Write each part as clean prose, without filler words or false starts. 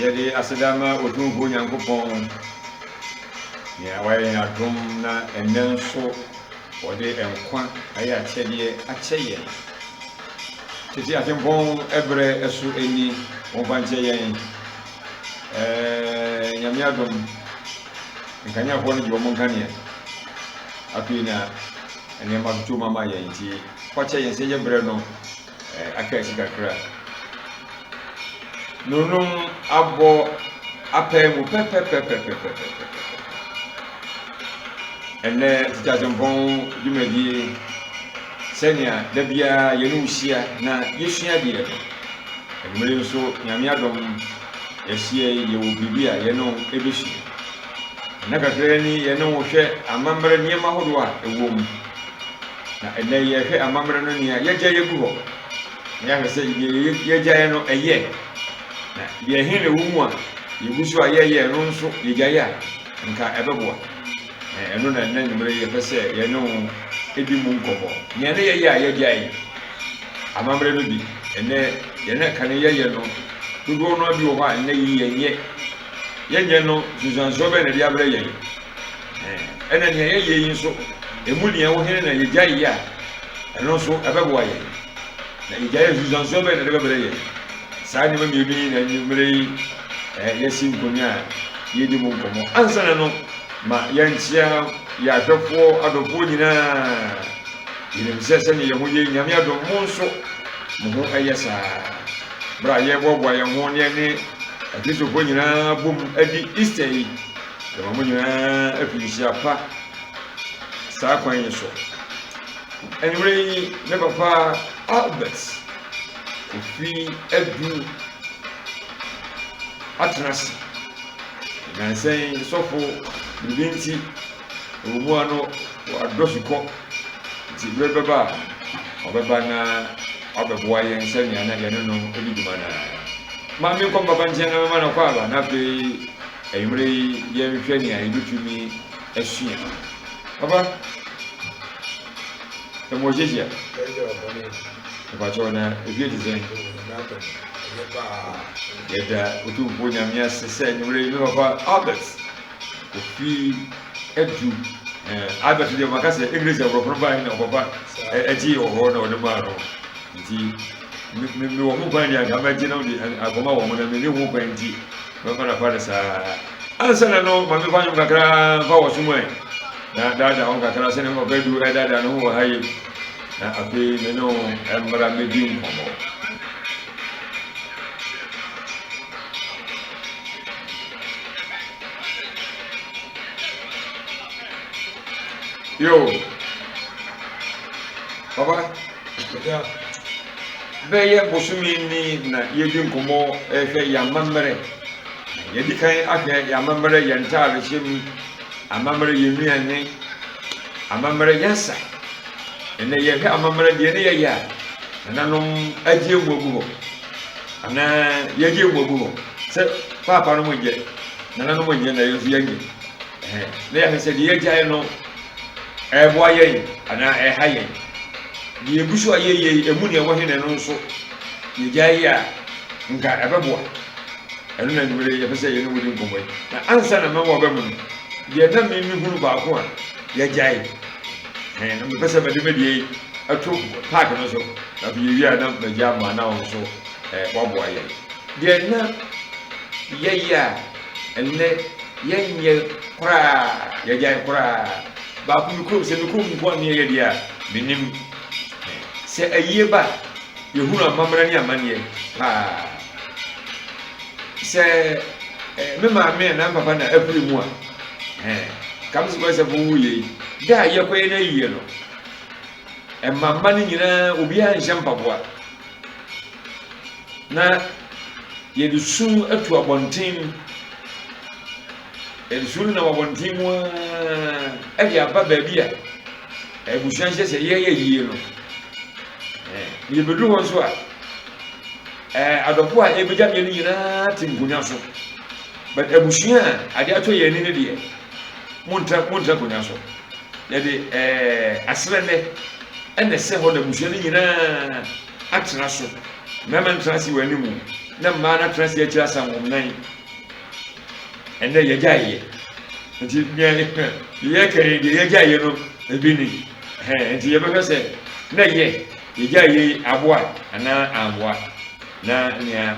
Yɛde aseda ma Otumfoɔ Nyankopɔn, nea wayɛ yɛn adom na ɛnnɛ nso ɔde nkwa ayɛ akyɛdeɛ akyɛ yɛn. Tete atempɔn ɛberɛ ɛso ɛni, wɔmfa nkyɛ yɛn. Ɛɛ Nyame adom, nkaneafoɔ no gye wɔn nkanea. Afei na nneɛma toto mu ama yɛn nti, fakyɛ yɛn sɛ yɛbrɛ no aka akyi kakra. Nonum abɔ apae mu pɛpɛpɛpɛpɛpɛpɛ. Ɛnnɛ Tete Atempɔn dwumadie sɛnea da biara yɛne wo hyia na yɛsua adeɛ no, anwummere nso Nyame adom yɛahyia yi yɛwɔ biribi a yɛne wo ɛbɛsua. Nna kakra ni yɛne wo hwɛ amammerɛ nneɛma ahodoɔ a ɛwɔ mu. Na ɛnnɛ yɛhwɛ amammerɛ no nea yɛagyae agu hɔ. Na yɛahwɛ sɛ deɛ yɛagyae no ɛyɛ, na deɛ ɛhe na ɛwɔ mu a yɛgu so a yɛyɛ ɛno nso yɛgyae a nka ɛbɛboa. Na ɛno na ɛnnɛ anwummerɛ yi yɛpɛ sɛ yɛne wo di mu nkɔmmɔ. Nea ne yɛyɛ a yɛagyae amammerɛ no bi, ɛnnɛ yɛn a kane yɛyɛ no dodoɔ no ara bi wɔ hɔ a ɛnnɛ yi yɛnyɛ. Yɛnyɛ no nsunsuansoɔ bɛn na ɛde abrɛ yɛn? Ɛna nea yɛyɛ yi nso, emu nea ɛwɔ he na yɛgyae yɛ a, ɛno nso ɛbɛboa yɛn? Na yɛgyae a nsunsuansoɔ bɛn na ɛde bɛbrɛ yɛn? Saa nneɛma mmienu yi na anwummerɛ yi yɛasi nkonnwa a yɛredi mu nkɔmmɔ. Ansa na no, ma yɛnkyea yɛn ahwɛfoɔ adɔfoɔ nyinaa. Yɛnim sɛ sɛdeɛ yɛn ho yɛ yi, Nyame adom, mo nso mo ho yɛ saa. Berɛ a yɛreboaboa yɛn ho na yɛne Akristofoɔ nyinaa bom adi Easter yi, Yɛma mo nyinaa afirinhyia pa saa kwan yi so. Anwummerɛ yi, me papa Albert Kofi Adu atena ase. Nnansa yi sɔfo biribi nti, ɛwɔ mu a no wadɔ sukɔ nti berɛ bɛba a ɔbɛba na wabɛboa yɛn sɛnea na yɛne no di dwuma no ara. Ma menkɔ me papa nkyɛn na mema no akwaaba na afei Anwummere yi, yɛnhwɛ nea yebetumi asua. Papa, ɛmɔ hyehyɛ. Mepakyɛw na efie te sɛn? Yɛda Otumfoɔ Nyame ase sɛ anwummere yi me papa Albert Kofi Adu. Albert deɛ maka sɛ English aborɔfo no bae na ɔpapa ɛgye wɔ hɔ na ɔde maa no. Nti mewɔ ho kwan deɛ anka mɛgye no de akɔma wɔn na menni ho kwan nti Mɛfa no afa no saa. Ansa na no, ma memfa nnwom kakra mfa wɔ so mu ɛ, na daadaa ho kakra sɛnea me papa du ɛdaadaa ne ho wɔ ha yi, na afei me ne wo mmra mmɛdi nkɔmmɔ. Yo, papa. Bɛyɛ bosome ni na yɛredi nkɔmmɔ rehwɛ yɛn amammerɛ. Yɛadi kan ahwɛ yɛn amammerɛ, yɛn ntaadehyɛ mu, amammerɛ, yɛn nnuane, amammerɛ, yɛn asa. Ɛnɛ yɛhwɛ amammerɛ deɛ ne yɛyɛ a, nananom agye mu agu hɔ anaa yɛagye mu agu hɔ sɛ paapa no mo nyɛ, nananom nyɛ na yɛn nso yɛnyɛ. Na yɛahwɛ sɛ deɛ yɛagyae no Ɛreboa yɛn anaa ɛreha yɛn? Deɛ yɛgu so a yɛreyɛ yi, ɛmu nea ɛwɔ he na ɛno nso yɛgyae yɛ a, nka ɛbɛboa? Ɛno na anwummere yi yɛpɛ sɛ yɛne wo di nkɔmmɔ yi. Na ansa na mɛwɔ aba mu no, deɛ na me mehunu baako a yɛagyae, ɛn, na mepɛ sɛ mede me deɛ yi to park no so, na afei yɛwie a na magya ama na wo nso eh, woaboa yɛn. Deɛ na yɛyɛ a ɛnnɛ yɛnyɛ koraa, yɛagyae koraa. Baako me kurom, sɛ me kurom nko a ne yɛyɛ deɛ a, mennim. Sɛ ayie ba a, yɛhunu amammerɛ ne amanneɛ paa. Sɛ eh, me maame anaa me papa na afiri mu a, eh, Kamsi Kwasafo wuiɛ yi, da a yɛkɔyɛ no ayie no, ɛma mma no nyinaa obiara nhyɛ mpaboa. Na yɛde su atu abɔnten. Yɛde su no nam abɔnten mu ara de aba baabi a abusua nhyɛ sɛ yɛyɛ yie no. Yɛbɛduru hɔ nso a, adɔfo a ɛbɛgya meɛ no nyinaa te nkonnwa so. But abusua a adeɛ atɔ yɛn ani no deɛ, montra montra akonnwa so. Yɛde aserɛnnɛ ɛna ɛsɛ hɔ na abusua no nyinaa atena so. Mmarima ntena ase wɔ anim, na mmaa no atena ase akyiri asam wɔn nan. Ɛnnɛ yɛgyae yɛ. Nti nea yɛka yi deɛ yɛgyae yɛ no ebi ni. Nti yɛbɛhwɛ sɛ na yɛ yɛgyae yɛ aboa anaa amboa. Na nea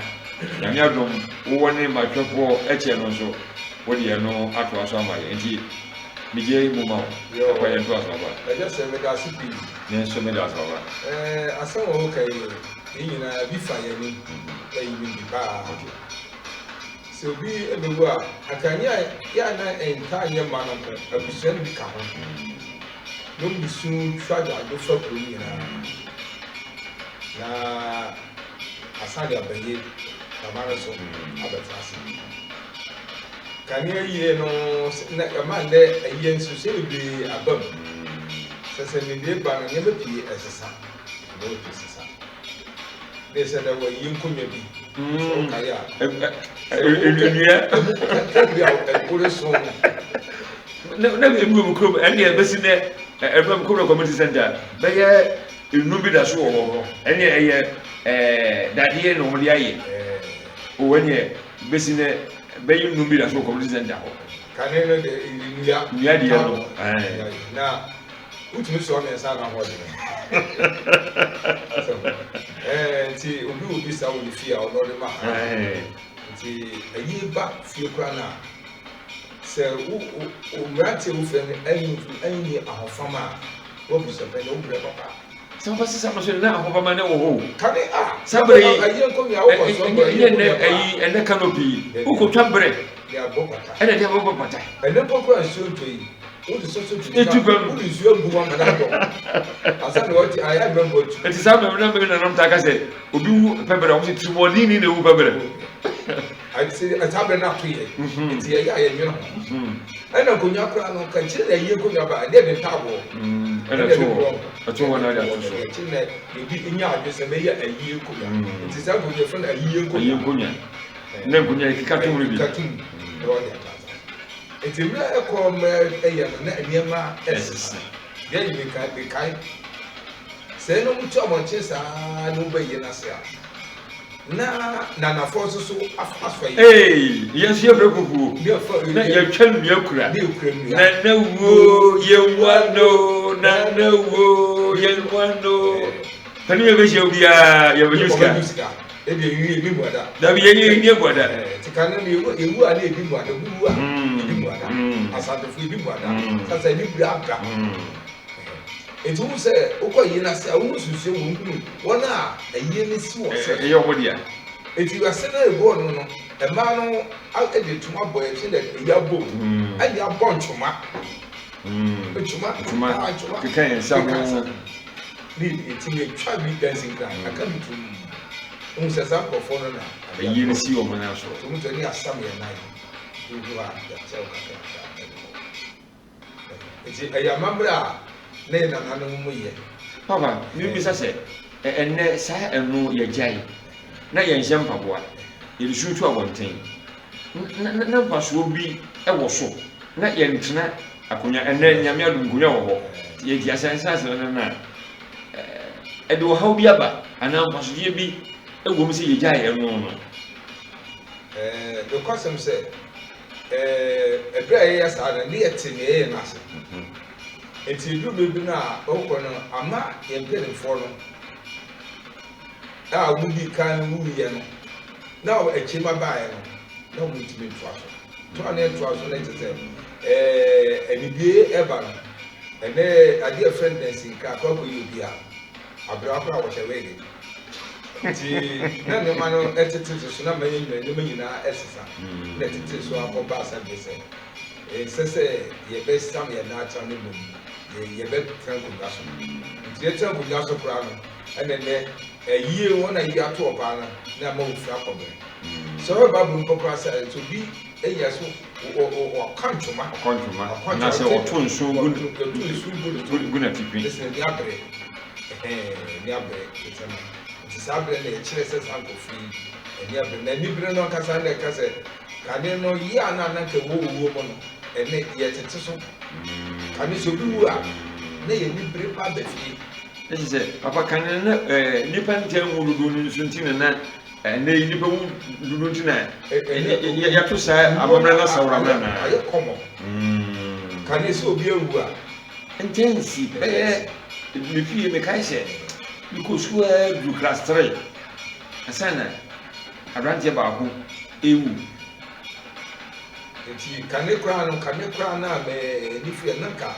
Nyame adom wowɔ ne matwɛfoɔ kyɛ no nso wode ɛno atoa so ama yɛ. Nti megye mu ma wo. Ɛkɔ yɛn toa so aba. Ɛgya sɛ meda ase pii. Me nso meda ase papa. Ɛɛ asɛm a woka yi yɛn nyinaa bi fa yɛn anim ɛyi mi bi paa. Sɛ obi bɛwu a, anka nyɛ a yɛ a na ɛntaa nyɛ mma no nko, abusua no bi ka ho. Na wɔde su twa adwo fa kurom nyinaa. Na asan de aba yie na mma no nso abɛtena ase. Kanea yie no, na ɛma nnɛ ayie nsusuɛ bebree aba mu. Sɛ sɛ nimdeɛ ba no, nneɛma pii ɛsesa. Nneɛma pii sesa. Ne sɛ na wɔayi nkonnwa bi sɛ wokae a nnua kɛkɛ bi a ɛwore so no na ebi wɔ mu kurom ɛne ɛbɛsi nɛ ɛbɛn mu kurom community center bɛyɛ nnum bi da so wɔ hɔ ɛne ɛyɛ ɛɛ dadeɛ na wɔde ayɛ o ɛne bɛsi nɛ bɛyɛ nnum bi da so wɔ community center hɔ. Kane no de nnua nnua deɛ no ɛɛ na. Wotumi soa mmiɛnsa na ahoɔden. Ɛɛ nti obi wɔ bi saa wɔ ne fie a ɔno ɔde ma ha. Nti ayi ba fie koraa na sɛ wo wo mmeranteɛ wo fɛ no ɛnyi ɛnyi ahofama a wabusapɛ na wobrɛ papa. Sɛ wɔba sisa no so na ahofama ne wɔ hɔ o. Kane a saa bere yi ayi nkonnwa wokɔ so ɛnyɛ nnɛ ayi ɛnɛ canopy wokɔtwa berɛ de abɔ pata. Ɛna de abɔ pata. Ɛnɛ mpo koraa nsuo ntɔ yi. Wode soso tu Etu fam. Wode nsuo agu mu ama no atɔ. Ansa na wati ayɛ adwuma mpo atu. Eti saa mmerɛ na me nananom taa ka sɛ obi wu pɛ berɛ a wɔn sɛ tirimɔdenni na ewu pɛ berɛ. Ati saa berɛ no ato yɛ. Nti yɛyɛ a yɛnwene ho. Ɛna nkonnwa koraa no nka kyerɛ na ayie nkonnwa ba ɛdeɛ de ntaaboɔ. Ɛna ɛto hɔ. Ɛto hɔ na ɛde ato so. Ɛkyerɛ na ebi nya adwene sɛ mɛyɛ ayie nkonnwa. Nti saa nkonnwa yɛfrɛ no ayie nkonnwa. Ayie nkonnwa. Na nkonnwa yɛkeka tom no bi. Keka tom na wɔde ato asa. Enti mmerɛ ɛkɔ mmerɛ ɛyɛ no na nneɛma ɛsesa. Deɛ ɛyɛ mekae mekae sɛ na wɔn tu abɔnten saa na wɔn bɛyɛ n'ase a na nanafoɔ nso so asɔ yɛ. Ee yɛn nso yɛ fɛ fufuo na yɛtwa nnua kura na yɛkura nnua. Nana wuo yɛn wa no nana wuo yɛn wa no. Panin yɛ bɛ hyɛ obiara yɛ bɛ gye sika. Ebi ewi ebi mu ada. Dabi yɛn yɛn ni egu ada. Ɛɛ ti kan no ewu ewu a ne ebi mu ada obi wu a ebi mu ada. Asantefo ebi mu ada. Sasa ebi bere abra. Eti wu sɛ wokɔ ayie n'ase a wohu nsusuo wɔn hunu wɔn a ayie no si wɔn srɛ. Ɛyɛ wɔn dea. Eti ase no egu ɔno no mmaa no de ntoma bɔ ɛkyɛ dɛ eyi abɔ mu ɛde abɔ ntoma. Ntoma ntoma ntoma keka yɛn nsa ho. Ne eti yɛtwa bi dansinkran aka bi tum. Wohu sɛ saa nkurɔfoɔ no na adeɛ Ayie no si wɔn nan so. Nti wɔn nso ani asam yɛn nan. Nti wohu a yɛakyerɛ wo kakrakra ɛde kɔ. Nti ɛyɛ amammerɛ a na yɛn nananom yɛ. Papa, mebisa sɛ, ɛnnɛ saa ɛno yɛagyae na yɛnhyɛ mpaboa, yɛde su to abɔnten, na na mfasoɔ bi wɔ so na yɛntena akonnwa, ɛnnɛ Nyame adom nkonnwa wɔ hɔ, yɛte asase no no a, Ɛde ɔhaw bi aba anaa mfasodeɛ bi wɔ mu sɛ yɛgyae ɛno no? Nokwasɛm sɛ, ɛberɛ a yɛyɛ saa no, ne yɛte nea yɛyɛ no ase. Enti ɛduru berɛ bi no a wokɔ no, ama yɛn mpanimfoɔ no a wɔdii kan wuiɛ no, na akyirima baeɛ no, na wɔntumi ntoa so. Toa na ɛtoa so no kyerɛ sɛ anibue ɛba no. Ɛnɛ adeɛ a ɛfrɛ no dansinkra akɔ akɔyɛ obi a aberewa koraa wɔhyɛ wig. Nti na nneɛma no ɛtetete so na mɛyɛ nyina nneɛma nyinaa ɛsesa na ɛtete so akɔ ba asɛm de sɛ ɛnsɛ sɛ yɛbɛsam yɛn nan atra no mmom yɛbɛtena nkonnwa so. Nti yɛtena nkonnwa so koraa no ɛna nnɛ ayie wɔn a yie ato ɔbaa no na ama wɔfira kɔbere. Sɛ ɔyɛ Bible mpo koraa sɛ sɛ obi anya so ɔka ntoma. Ɔkɔ ntoma anaasɛ ɔto nso gu ɔto nso gu ne to gu n'atifi. Ne sɛ ni abere ɛhɛn ni abere nsɛm nti saa abere na ɛkyerɛ sɛ saa nkurɔfo yi ɛni abere na ani bere no ankasa na ɛka sɛ kane no yie a na ananka ɛwɔ owuo mu no ɛne yɛtete so kane sɛ obi wu a na yɛni bere pa ba fie. Ɛsɛ sɛ papa kane no na ɛɛ nipa ntɛn wu dodoɔ no nso nti na na. Ɛnɛ yi nnipa wu dodo nti na yɛato saa amammerɛ no asawora no anaa? Ayɛ kɔmɔ. Kane sɛ obi awu a. Nkyɛnsi bɛyɛ me fie mekae sɛ mekɔ sukuu ara duru class 3 ansa na aberanteɛ baako ɛwu. Nti kane koraa no kane koraa no a m'ani firi a na nka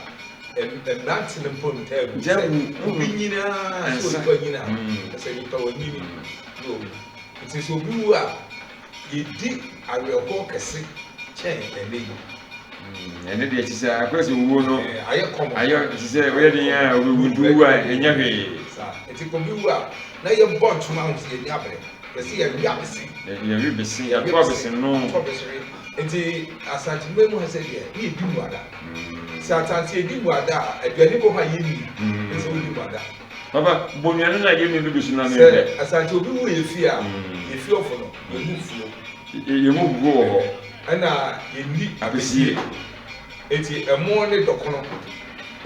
mmerante no mpo ntaa wu sɛ obi nyini ara sɛ onipa nyini a sɛ nipa wanyini na owu. Nti sɛ obi wu a yɛdi awerɛhoɔ kɛse kyɛn ɛnɛ yi. Ɛnɛ deɛ te sɛ akɔyɛ sɛ owuo no ayɛ kɔmɔ ayɛ te sɛ woyɛ den a obi wu nti wu a ɛnyɛ hwee. Saa nti obi wu a na yɛbɔ ntoma ho sɛ yɛni abere. Yɛse yɛwe abese. Yɛwe bese, yɛto abese no. Yɛto abese we. Nti Asanteman mu ha sɛ deɛ, ne yɛdi mmuada. Sɛ Asante yɛdi mmuada a, aduane bɔ hɔ a yɛnni. Nti sɛ wodi mmuada. Papa, bɔ nnuane no a yɛnni no bi so na menhwɛ. Sɛ Asante obi wu yɛ fie a, yɛ fie ɔfo no, yɛmu fufuo. Yɛmu fufuo wɔ hɔ. Ɛna yɛnni apesie. Enti ɛmo ne dɔkono na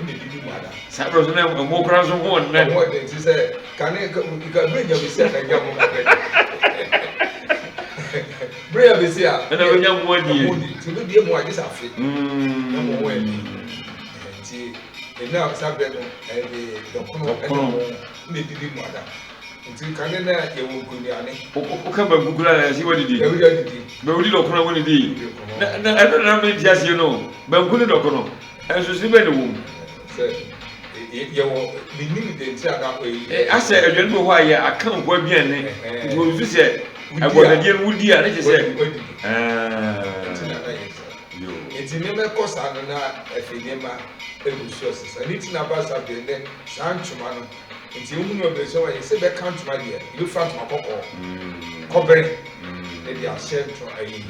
ɛdidi mu ada. Saa berɛ so na ɛmo koraa nso ho ɔnnɛ. Ɛho ɔdɛ nti sɛ kane ka bere nya besi a na nya mo kakra di. Bere nya besi a. Ɛna bɛnya mo adie. Ɛmo di nti obi die mo agye sɛ afe. Na mo ho ɛdi. Nti ɛna saa berɛ no ɛde dɔkono ɛne mo na ɛdidi mu ada. Nti kane na yɛwɔ nkunuane. Woka banku koraa na ɛsɛ wadidi. Ɛwodi adidi. Bɛ wodi dɔkono a wonnidi. Na na ɛno na mente aseɛ no. Banku ne dɔkono. Ɛnsoso bɛn na ɛwɔ mu? Sɛ yɛwɔ menim deɛ nti a na ɛyi. Asɛ aduane bi wɔ hɔ a yɛ aka nko aduane. Nti wɔsusu sɛ ɛbɔdadeɛ no wodi a ne kyɛ sɛ. Wadidi. Nti na na yɛ saa. Nti nneɛma ɛkɔ saa no na afei nneɛma egu so ɛsesa. Ne ti na aba saa deɛ nnɛ saa ntoma no. Nti wohunu ɔbɛsɛm a yɛsɛ bɛka ntoma deɛ yɛbɛfira ntoma kɔkɔɔ kɔbere ne de ahyɛ ntoma ayi.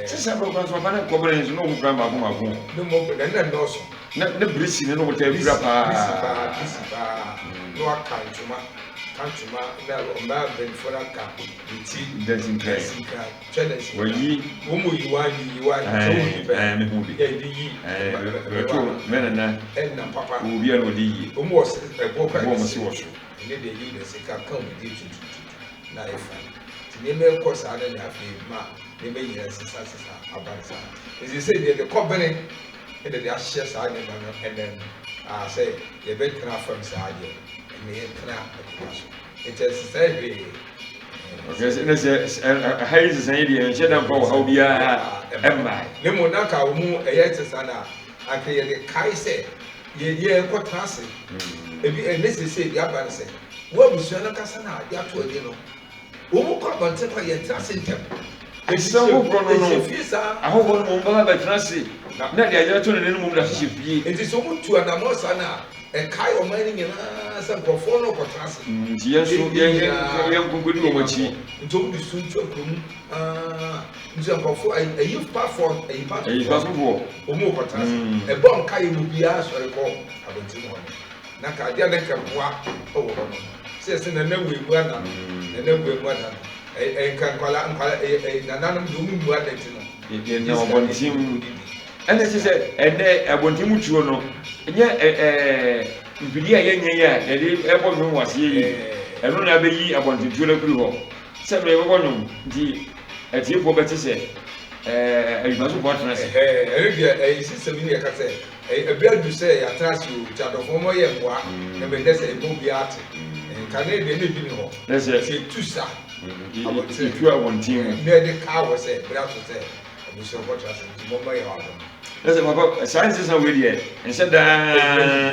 Sɛ sɛ abirɛ kwan so ɔba ne kɔbere nso na ɔmo fira mbaako mbaako. Ne mo na ne nnɔɔso. Ne ne birisi ne na ɔmo taa fira paa. Birisi paa birisi paa na waka ntoma ka ntoma na ɔmbaa mpanyinfoɔ no aka ne ti. Dansinkran. Dansinkran. Twɛ dansinkran. Wayi. Wɔn mu yi wa yi wa yi sɛ wɔn yi pɛ. Ɛɛ mehu bi. Yɛ de yi. Ɛɛ bɛto mɛ nana. Ɛna papa. Wɔ obi a na ɔde yie. Wɔn wɔ ɛboɔ kora Ɛboɔ wɔn si wɔ so. Ɛne deɛ yi na sika ka wɔn di tutututu na ayɛ fa. Nti nneɛma ɛkɔ saa no na afei ma nneɛma nyinaa sesa sesa aba no saa. Nti sɛ deɛ de kɔbene ɛna de ahyɛ saa nneɛma no ɛnam mu a sɛ yɛbɛtena fam saa deɛ ɛna yɛtena akonnwa so. Nti ɛsesa hwee. Okay, sɛ ne sɛ ɛha yi sesa yi deɛ nhyɛ da mfa ɔhaw biara ɛmmae. Ne mu na ka wɔn mu ɛyɛ te saa na anka yɛde kae sɛ yɛ yɛ kɔtena ase. Ebi ɛne sese deɛ aba no sɛ wɔn abusua no kasa na ade ato ani no wɔn mu kɔ abɔnten kɔ yɛn tena ase ntɛm. Ɛsɛ ahohoro no no Ɛhyɛ fie saa. Ahohoro no mu bɛba bɛtena ase na deɛ agye ato n'ani no mu da hyehyɛ fie. Nti sɛ wɔn tu anamɔ saa na ɛkae ɔman no nyinaa sɛ nkurɔfoɔ no rekɔtena ase. Nti yɛn nso yɛn yɛn yɛn nkonkodi wɔn akyi. Nti wɔn de su ntua kurom aa nti nkurɔfoɔ ayi ayi pafoɔ ayi pafoɔ. Ayi pafoɔ. Wɔn rekɔtena ase. Ɛbɔ nka yɛ mu biara sɔre kɔ abɔnten hɔ no na nka adeɛ a na nka mmoa wɔ hɔ no sɛ sɛ nana wɔ emu ana no nana wɔ emu ana no ɛyɛ nka nkwala nkwala ɛyɛ ɛyɛ nananom deɛ wɔn mu ada ti no. Yɛn nam abɔnten mu. Ɛna ɛsɛ sɛ ɛnɛ abɔnten mu tuo no nyɛ ɛɛ mfidie a yɛnyɛ yi a yɛde ɛbɔ nnwom wɔ aseɛ yi ɛno na abɛyi abɔnten tuo no afiri hɔ sɛ mmerɛ yɛbɛbɔ nnwom nti atiefoɔ bɛte sɛ ɛɛ adwumasofoɔ atena ase. Ɛno deɛ ɛyɛ system yi na yɛka sɛ ɛberɛ adu sɛ yɛatena ase o nti adɔfoɔ mo yɛ mmoa na mɛnɛ sɛ ɛbɔ obiara te nka ne deɛ na ebi ne hɔ sɛ etu sa abɔnten etu abɔnten mu na ɛde kaa wɔ sɛ berɛ aso sɛ Abusua kɔtra ase nti momma yɛn adom. Na sɛ papa saa nsesa wei deɛ nhyɛ daa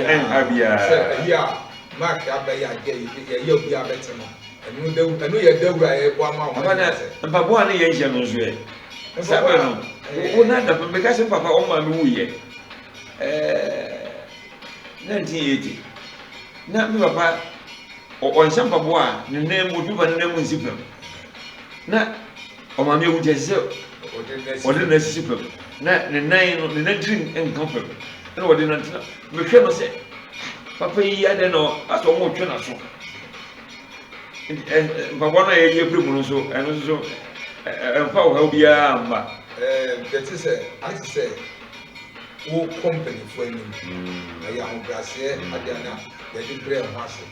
ɛnha biara. Sɛ ayi a mark aba yi adeɛ yɛyɛ obiara bɛte no ɛno dawuro ɛno yɛ dawuro a yɛbɔ ama wɔn. Papa na mpaboa ne yɛn hyɛ no nso ɛ saa bɛ no wo na da meka sɛ papa wɔn maame wuyɛ ɛɛ 1980 na me papa ɔnhyɛ mpaboa a ne nan mu otu fa ne nan mu nsi fam na Ɔmaame awu nti ɛsɛ sɛ ɔde ne nan sisi fam na ne nan no ne nantiri nka fam ɛna ɔde nante na mehwɛ no sɛ papa yi adɛn na asɛ ɔmo retwe n'aso nti ɛ mpaboa no a yɛyi afiri mu no nso ɛno nso so ɛmfa ɔhaw biara mma. Ɛɛ yɛte sɛ ayɛ te sɛ wokɔ mpanyinfoɔ anim ɛyɛ ahobrɛaseɛ adeɛ no a yɛde brɛ ho ase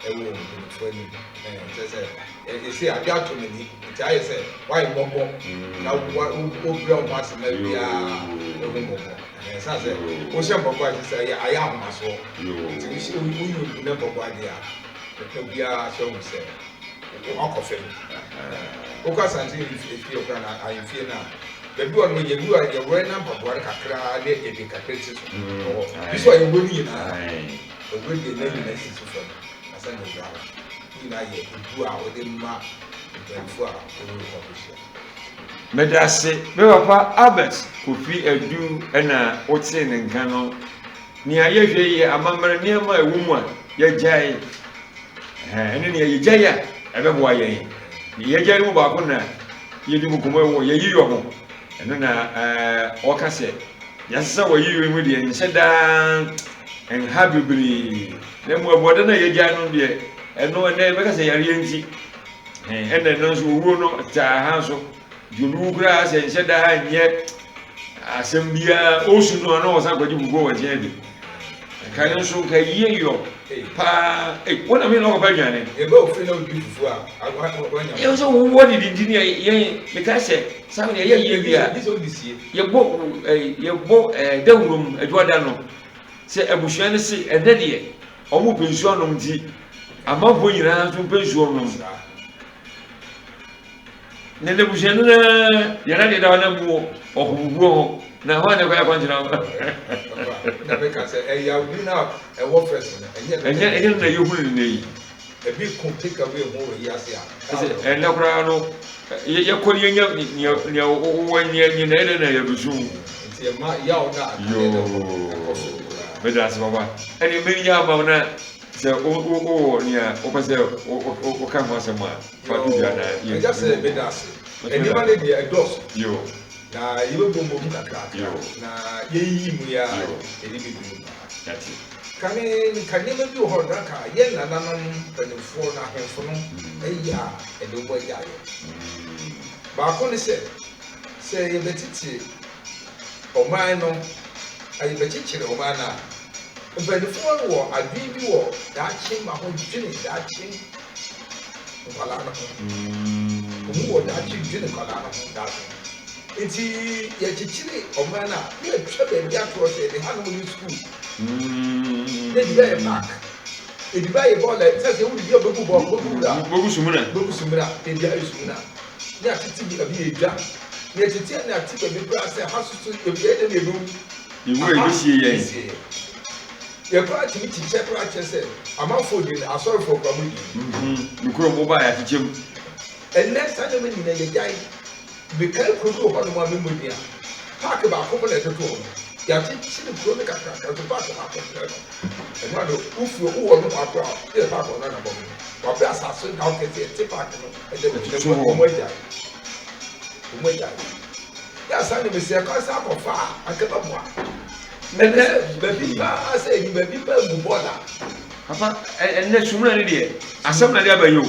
ɛwɔ mpanyinfoɔ anim ɛɛ kyerɛ sɛ. Ɛsɛ ade ato n'ani nti ayɛ sɛ wayɛ mmɔbɔ na wobrɛ wo ho ase ma biara ɛhu mmɔbɔ. Ɛsan sɛ wohyɛ mmɔbɔ a kyerɛ sɛ ayɛ ahomasoɔ. Nti woyi obi na mmɔbɔ adeɛ a, obiara sɛ ɔhu sɛ wakɔ fam. Wokɔ Asante efie koraa na ahemfie no a, baabi wɔ no yɛwura yɛwura na mpaboa no kakra ne yɛde kakra si so. Bi so a yɛwura no nyinaa, yɛwura deɛ na nyinaa si so fam ansa na yɛwura hɔ. Ne nyinaa yɛ obu a wɔde ma mpanyinfoɔ a wɔne wɔn akɔhyia. Meda ase me papa Albert Kofi Adu na wotee ne nka no. Nea yɛhwɛ yi yɛ amammerɛ nneɛma a ɛwɔ mu a yɛagyae. Ɛne nea yɛgyae a ɛbɛboa yɛn. Nea yɛagyae no mu baako na yɛdi mu nkɔmmɔ wɔ yɛyiyɔ ho. Ɛno na ɔka sɛ yɛasesa wɔ yiyɔ mu deɛ nhyɛ daa nha bebree. Na mu abuada no a yɛagyae no deɛ ɛno ɛnɛ yɛbɛka sɛ yareɛ nti. Ɛna ɛno nso owuo no taa ha nso. Nti obi wu koraa sɛ nhyɛ daa nyɛ asɛm biara ɔresu no ano ɔsan kɔgye fufuo wɔ nkyɛn adi. Nka no nso nka yie yɔ paa. Wɔn na mi na ɔkɔpɛ aduane. Ebe ofiri na odi fufuo a wanya. Yɛn nso wowɔ didi nti ne yɛn meka sɛ saa na yɛyɛ yie wie a yɛbɔ yɛbɔ dawuro mu adwuada no sɛ abusua no se ɛnɛ deɛ wɔn pɛ nsuo anom nti amanfoɔ nyinaa nso mpɛ nsuo nom. Na n'abusua no na yɛn adeɛ da hɔ na mu ɔkɔbubuo ho na hɔ a na ɛkɔyɛ akwankyerɛ ho. Na meka sɛ ɛyawdi no a ɛwɔ fɛs no ɛnyɛ ɛnyɛ ɛnyɛ no na yɛhunu no nnɛ yi. Ebi ko take away ho wɔ yi ase a. Ɛsɛ ɛnɛ koraa no yɛkɔ ne yɛnya nea nea wowɔ nea nea na ɛdɛ na yɛbɛsu. Nti ɛma yaw no a yoo meda ase papa ɛne mɛnya ama wo na sɛ wowɔ nea wopɛ sɛ woka ho asɛm a. Yoo, Agya sɛ meda ase. Nneɛma no deɛ ɛdɔɔso. Na yɛbɛbɔ mmom kakrakra. Na yɛyiyi mu yi ara yɛde bɛduru paa. Kane nka nneɛma bi wɔ hɔ na nka yɛn nananom mpanimfoɔ no ahemfo no ɛyɛ a ɛde wɔn agyaeɛ. Baako ne sɛ, sɛ yɛbɛtete ɔman no, yɛbɛkyekyere ɔman no a, mpanimfoɔ no wɔ adwene bi wɔ daakye ma ho dwene daakye nkwadaa no ho. Wɔn wɔ daakye dwene nkwadaa no ho daakye. Nti yɛkyekyere ɔman no a, na yɛtwa baabi ato hɔ sɛ yɛde hanom yɛ sukuu. Na yɛde bi ayɛ park. Yɛde bi ayɛ bɔɔla. Sɛ sɛ wode bi a bɛgu bɔɔl, bɛgu wura. Bɛgu sumina. Bɛgu sumina. Yɛde ayɛ sumina. Ne atete bi abi yɛ dwa. Na yɛtete na ate baabi koraa sɛ ha soso yɛyɛ dɛ na yɛbɛwu. Yɛwu a yɛbɛsie yɛn. Yɛ koraa tumi kyekyɛ koraa kyerɛ sɛ amanfoɔ di no, asɔrefoɔ koraa mo di. Me kurom wo baeɛ akyekyɛ mu. Ɛnnɛ saa nneɛma nyinaa yɛgyae. Mekae kuro bi wɔ hɔnom a memmɔ din a, park baako pɛ na ɛtoto hɔ no. Yɛakyekyere kuro no kakraka nso park baako pɛ no, ɛno ara no wofiri wowɔ nohoa koraa a, woyɛ park wɔ no anabɔ ho. Wɔabrɛ asase no da hɔ kɛseɛ, ɛte park no ɛdɛ Ɛtoto hɔ. Wɔn agyae. Wɔn agyae. Yɛ saa nneɛma sɛ yɛkɔ sɛ akɔfa a, anka ɛbɛboa. Ɛnɛ baabi paa sɛ ɛyi baabi paa gu bɔɔla. Papa ɛnɛ sumina ne deɛ asɛm na de aba yi o.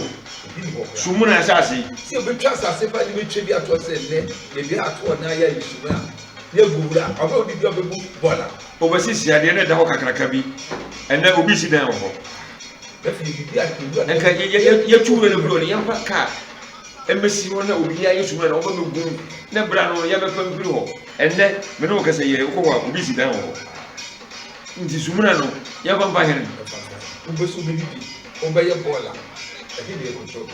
Sumina asase yi. Sɛ obetwa asase paa de betwa bi ato sɛ nnɛ yɛde ato hɔ na ayɛ ayi sumina na egu wura ɔbɛ obi bi ɔbɛbu bɔɔla. Obɛsisi adeɛ na ɛda hɔ kakraka bi ɛnɛ obi si dan wɔ hɔ. Nka yɛtu wura no firi hɔ no yɛmfa kaa mmɛsi hɔ na obiara yɛ sumina na ɔba bɛgu na bra no yɛbɛfa mfiri hɔ. Ɛnnɛ, me ne wo kasa yi, wokɔ hɔ a, obi si dan wɔ hɔ. Nti sumina no, yɛmfa mfa hene? Wobɛsu wobɛdidi, wobɛyɛ bɔɔla, ɛhe na yɛkɔtɔ bi?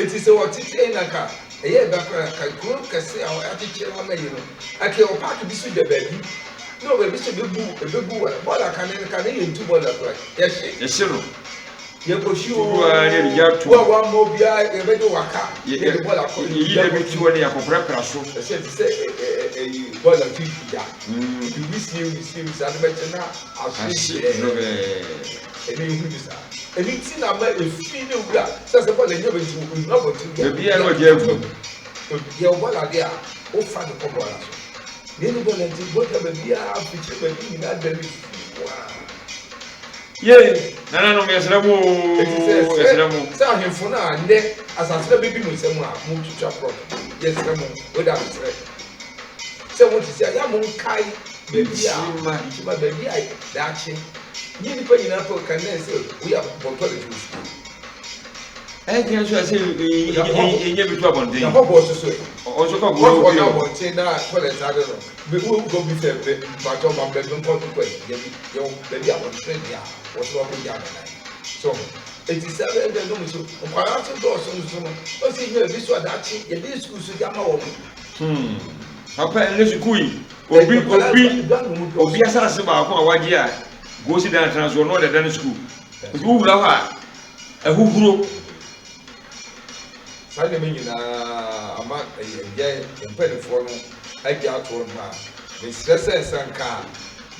Enti sɛ wɔtete yɛn na nka ɛyɛ ɛba koraa nka kuro kɛse a wɔakyekyere ama yi no, anka yɛwɔ paake bi so da baabi, na wɔ baabi so ɛbɛbu ɛbɛbu bɔɔla kane no kane yɛntu bɔɔla koraa, yɛhye. Yɛhye no. Yɛkɔhyi oo, Dodoɔ ara ne yɛde gya to. Wo a woammɔ obiara, yɛbɛgye wo aka, na yɛde bɔɔla akɔ. Yɛyi da bi to hɔ na yɛakɔprapra so. Ɛsɛ te sɛ ɛyi bɔɔla to gya. Nti wisie wisie wisie ade bɛkye na ahye dwɛɛ. Ɛnɛ yɛhunu bi saa. Ɛno nti na ama efi ne wura sɛ sɛ bɔɔla nya bɛnti onyina abɔnten bi a. Baabi a na ɔgya agu. Yɛwɔ bɔɔla deɛ a wofa de kɔ bɔɔla so. Na ɛni bɔɔla nti bɔɔla baabiara mfikyire baabi nyinaa da ne fi mu a. Yei, nananom, yɛsrɛ mo oo, Enti sɛ yɛsrɛ yɛsrɛ mo. sɛ ahemfo no a nnɛ asase no abɛdi mo nsam a motwitwa prɔt no, yɛsrɛ mo, wei de adesrɛ, sɛ mote sɛ ɛyɛ a monkae baabi a Nkyima. nkyima, baabi a daakye nye nnipa nyinaa pɛ ka nnɛ sɛ woyɛ bɔ toilet wɔ fie. Ɛnkyɛ nso ɛsɛ yɛnyɛ bi to abɔnten. Na hɔhoɔ nso so ɛ? Ɔnso kɔ agorɔ Hɔhoɔ no abɔnten na toilet ade no, bɛ wo nkɔ bi sɛ bɛ mpakyɛw ma bɛ menkɔ to kɔ ɛ, dabi, yɛwɔ baabi abɔnten deɛ a wɔso wakɔ gya abɛnan. So ho? Eti saa bɛ ɛdɛ nom nso, nkwadaa nso dɔɔso nso no, ɔsɛ yɛnya baabi so a daakye yɛde sukuu so de ama wɔn. Hmm. Papa ɛnɛ sukuu yi, obi obi obi asase baako a wagye a gosi dan atena so ɔno ɔde dan sukuu. Nti wowura hɔ a Ahuhuro. Saa nneɛma nyinaa ama yɛn mpanimfoɔ no agye ato hɔ nom a, mesrɛ sɛ sɛ nka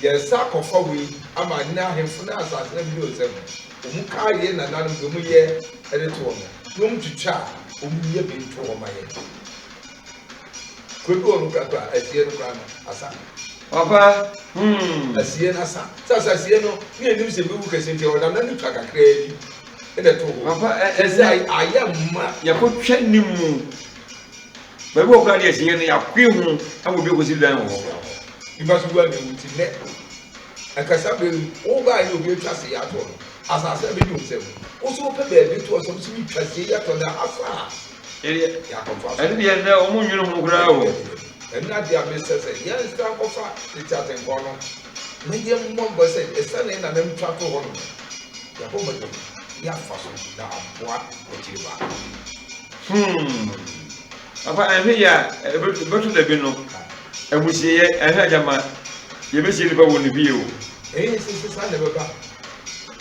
yɛresa akɔfa wei ama nnɛ ahemfo ne asase no abɛdi wɔn nsam no, wɔn kaa yɛn nananom deɛ wɔyɛ de to hɔ no, na wɔtwitwa a, wɔnyɛ bi nto hɔ ma yɛn. Kuro bi wɔ no korakora, asie no koraa no, asa. Papa, hmm. Asie no asa. Sɛ sɛ asie no, ne yɛnim sɛ bɛwu kɛse nti, ɔnam na no twa kakraa bi ɛna ɛto hɔ. Papa, ɛ sɛ ayɛ mma. Yɛkɔtwa ne mu. Baabi wɔ koraa deɛ asie no, yɛakoe ho ama obi akɔsi dan wɔ hɔ. Nipa so wu a na ewu nti nnɛ, ɛkasa bere yi, wo baa ne obi atwa se ato no, asase a bɛdi wo nsam. Wo so wopɛ baabi to ɔsɛm so metwa sie yi atɔ da asa a. Ɛno deɛ nnɛ wɔn nnwene ho koraa o. Ɛno adeɛ a mesɛ sɛ yɛnsan nkɔfa tete atempɔn no na yɛmmɔ mpae sɛ ɛsiane yɛn nananom twa too hɔ nom no, yɛabɔ mmɔden na yɛafa so na aboa akyiri ba. Hmm. Papa, ɛnhwɛ yie a, ɛbɛto da bi no, amusieɛ, ɛnhwɛ agyama, yɛbɛsie nipa wɔ ne fie o. Ɛyɛ sɛ sɛ saa na ɛbɛba,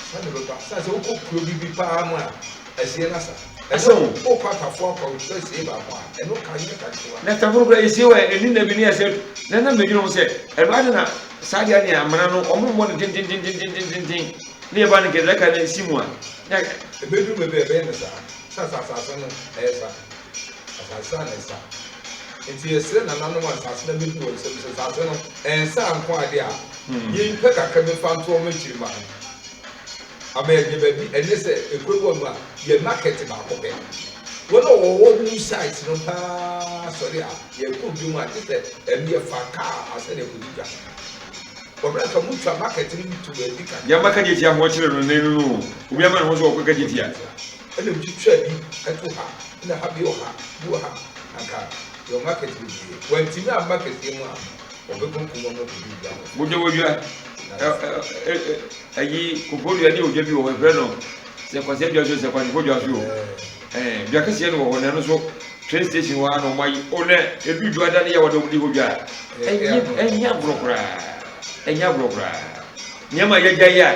saa na ɛbɛba. Sɛ sɛ wokɔ kuro bi bi paa mu a, Asie no asa. Ɛsɛ o. Wokɔ atafo akɔ asie baako a, ɛno ka nyɛ kakra. Na atafo no koraa yɛsie wɔ ɛni nna bi ne ɛsɛ na na medwene ho sɛ ɛno ade na saa deɛ ne amena no ɔmo mmɔ no tentententententen ne yɛba no nkɛdɛka no si mu a na ɛbɛduru baabi a ɛbɛyɛ no saa sɛ asase no ɛyɛ sa asase sa na ɛsa nti yɛsrɛ nananom a asase no bɛdu wɔn nsam sɛ asase no ɛnsa nko ade a yɛmpɛ kakra bi mfa nto wɔn akyiri ma no Ama yɛanya baabi, ɛnyɛ sɛ ekuro bi wɔ hɔ a yɛ market baako pɛ. Wɔn a wɔwɔ new site no paa sɔre a yɛkɔ bi mu a gye sɛ ɛno yɛfa kaa ansa na yɛkɔdi dwa. Wɔbrɛ nka motwa market no bi to baabi kakra. Yɛma kagyetia ho kyere no nnɛ no no o, obi ama ne ho so ɔkɔ kagyetia. Ɛna otwitwa bi to ha, ɛna ha bi wɔ ha, bi wɔ ha, anka yɛwɔ market bebree. Wantumi amma kɛseɛ mu a, wɔbɛkɔ kuma mu akɔdi dwa hɔ. Bodwa bodwa, Ayi koforidua ne odwa bi wɔ hɔ yɛfrɛ no sɛ kwasi adwa so sɛ kwasifo dwa so o ɛɛ dwa kɛseɛ no wɔ hɔ na ɛno nso train station hɔ ara na wɔn ayi o na edu dwa da ne yɛ wɔde wɔn di hɔ dwa a ɛnyɛ ɛnyɛ agorɔ koraa ɛnyɛ agorɔ koraa nneɛma a yɛgya yi a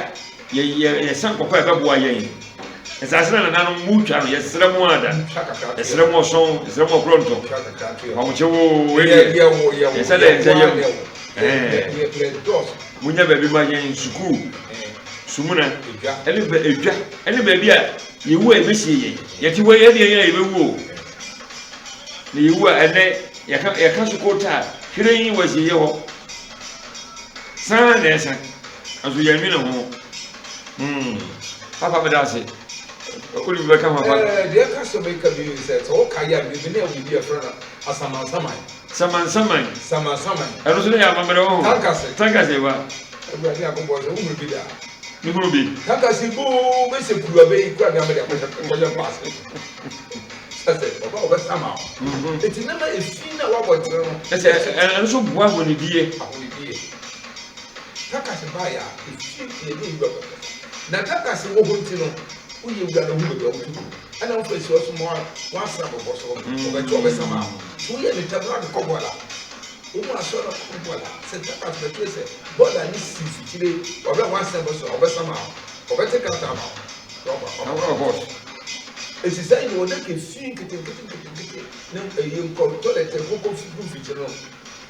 yɛ yɛ yɛsan kɔkɔ a ɛbɛboa yɛn nsaase na nananom mu twa no yɛsrɛ mu ada yɛsrɛ mu ɔsɔn yɛsrɛ mu ɔkorɔntɔ ɔmokyɛ wo ɛdeɛ yɛsɛ dɛ yɛsɛ yɛm ɛɛ. Munya baabi ma yɛn sukuu, sumina, ɛne bɛ edwa, ɛne baabi a yɛwu a yɛbɛsie yɛn. Yɛte hɔ yi, ɛdeɛ yɛn a yɛbɛwu o. Na yɛwu a ɛnɛ yɛka yɛka so kota a hweren wɔ asieeɛ hɔ. Saa na ɛsa. Nso yɛnwene ho. Hmm. Papa meda ase. Wode bi bɛka ho afa. Deɛ ɛka so meka bi sɛ sɛ woka yɛ a biribi na ɛwɔ bi a ɛfrɛ no asamansaman. Samansaman. Samansaman. Ɛno nso ne yɛ amammerɛ wɔ ho. Tankase. Tankase ba. Awurade Nyankopɔn sɛ wohunu bi da. Mehunu bi. Tankase boo bɛsɛ kuru abɛ yi kura de amɛde akɔhyɛ nkɔhyɛ mpaase. Sɛ sɛ ɔba ɔbɛsama wo. Mhm. Eti ne ma efi na wabɔ nkyerɛ no. Ɛsɛ ɛno nso boa ahonidie. Ahonidie. Tankase baa yɛ a efi yɛ ne ewura kɔkɔ. Na tankase wɔ hɔ nti no woyɛ wura no ho baabi a wotu. Ɛna wofa si hɔ so ma woasra bɔbɔ so ɔbɛkyɛ ɔbɛsama wo. So woyɛ ne ntɛm na ɔde kɔ bɔɔla. Wɔn mu asɔre na ɔkɔ bɔɔla. Sɛ tapas bɛkyerɛ sɛ bɔɔla ne si mfikyire wɔbɛ wansɛn bɔ so a ɔbɛsama wo. Ɔbɛte krataa ama wo. Na ɔba ɔba. Of course. Esi sɛ yɛ wɔde kɛ fi nketenkete nketenkete ne ɛyɛ nkɔ toilet nkokɔ fi gu mfikyire no.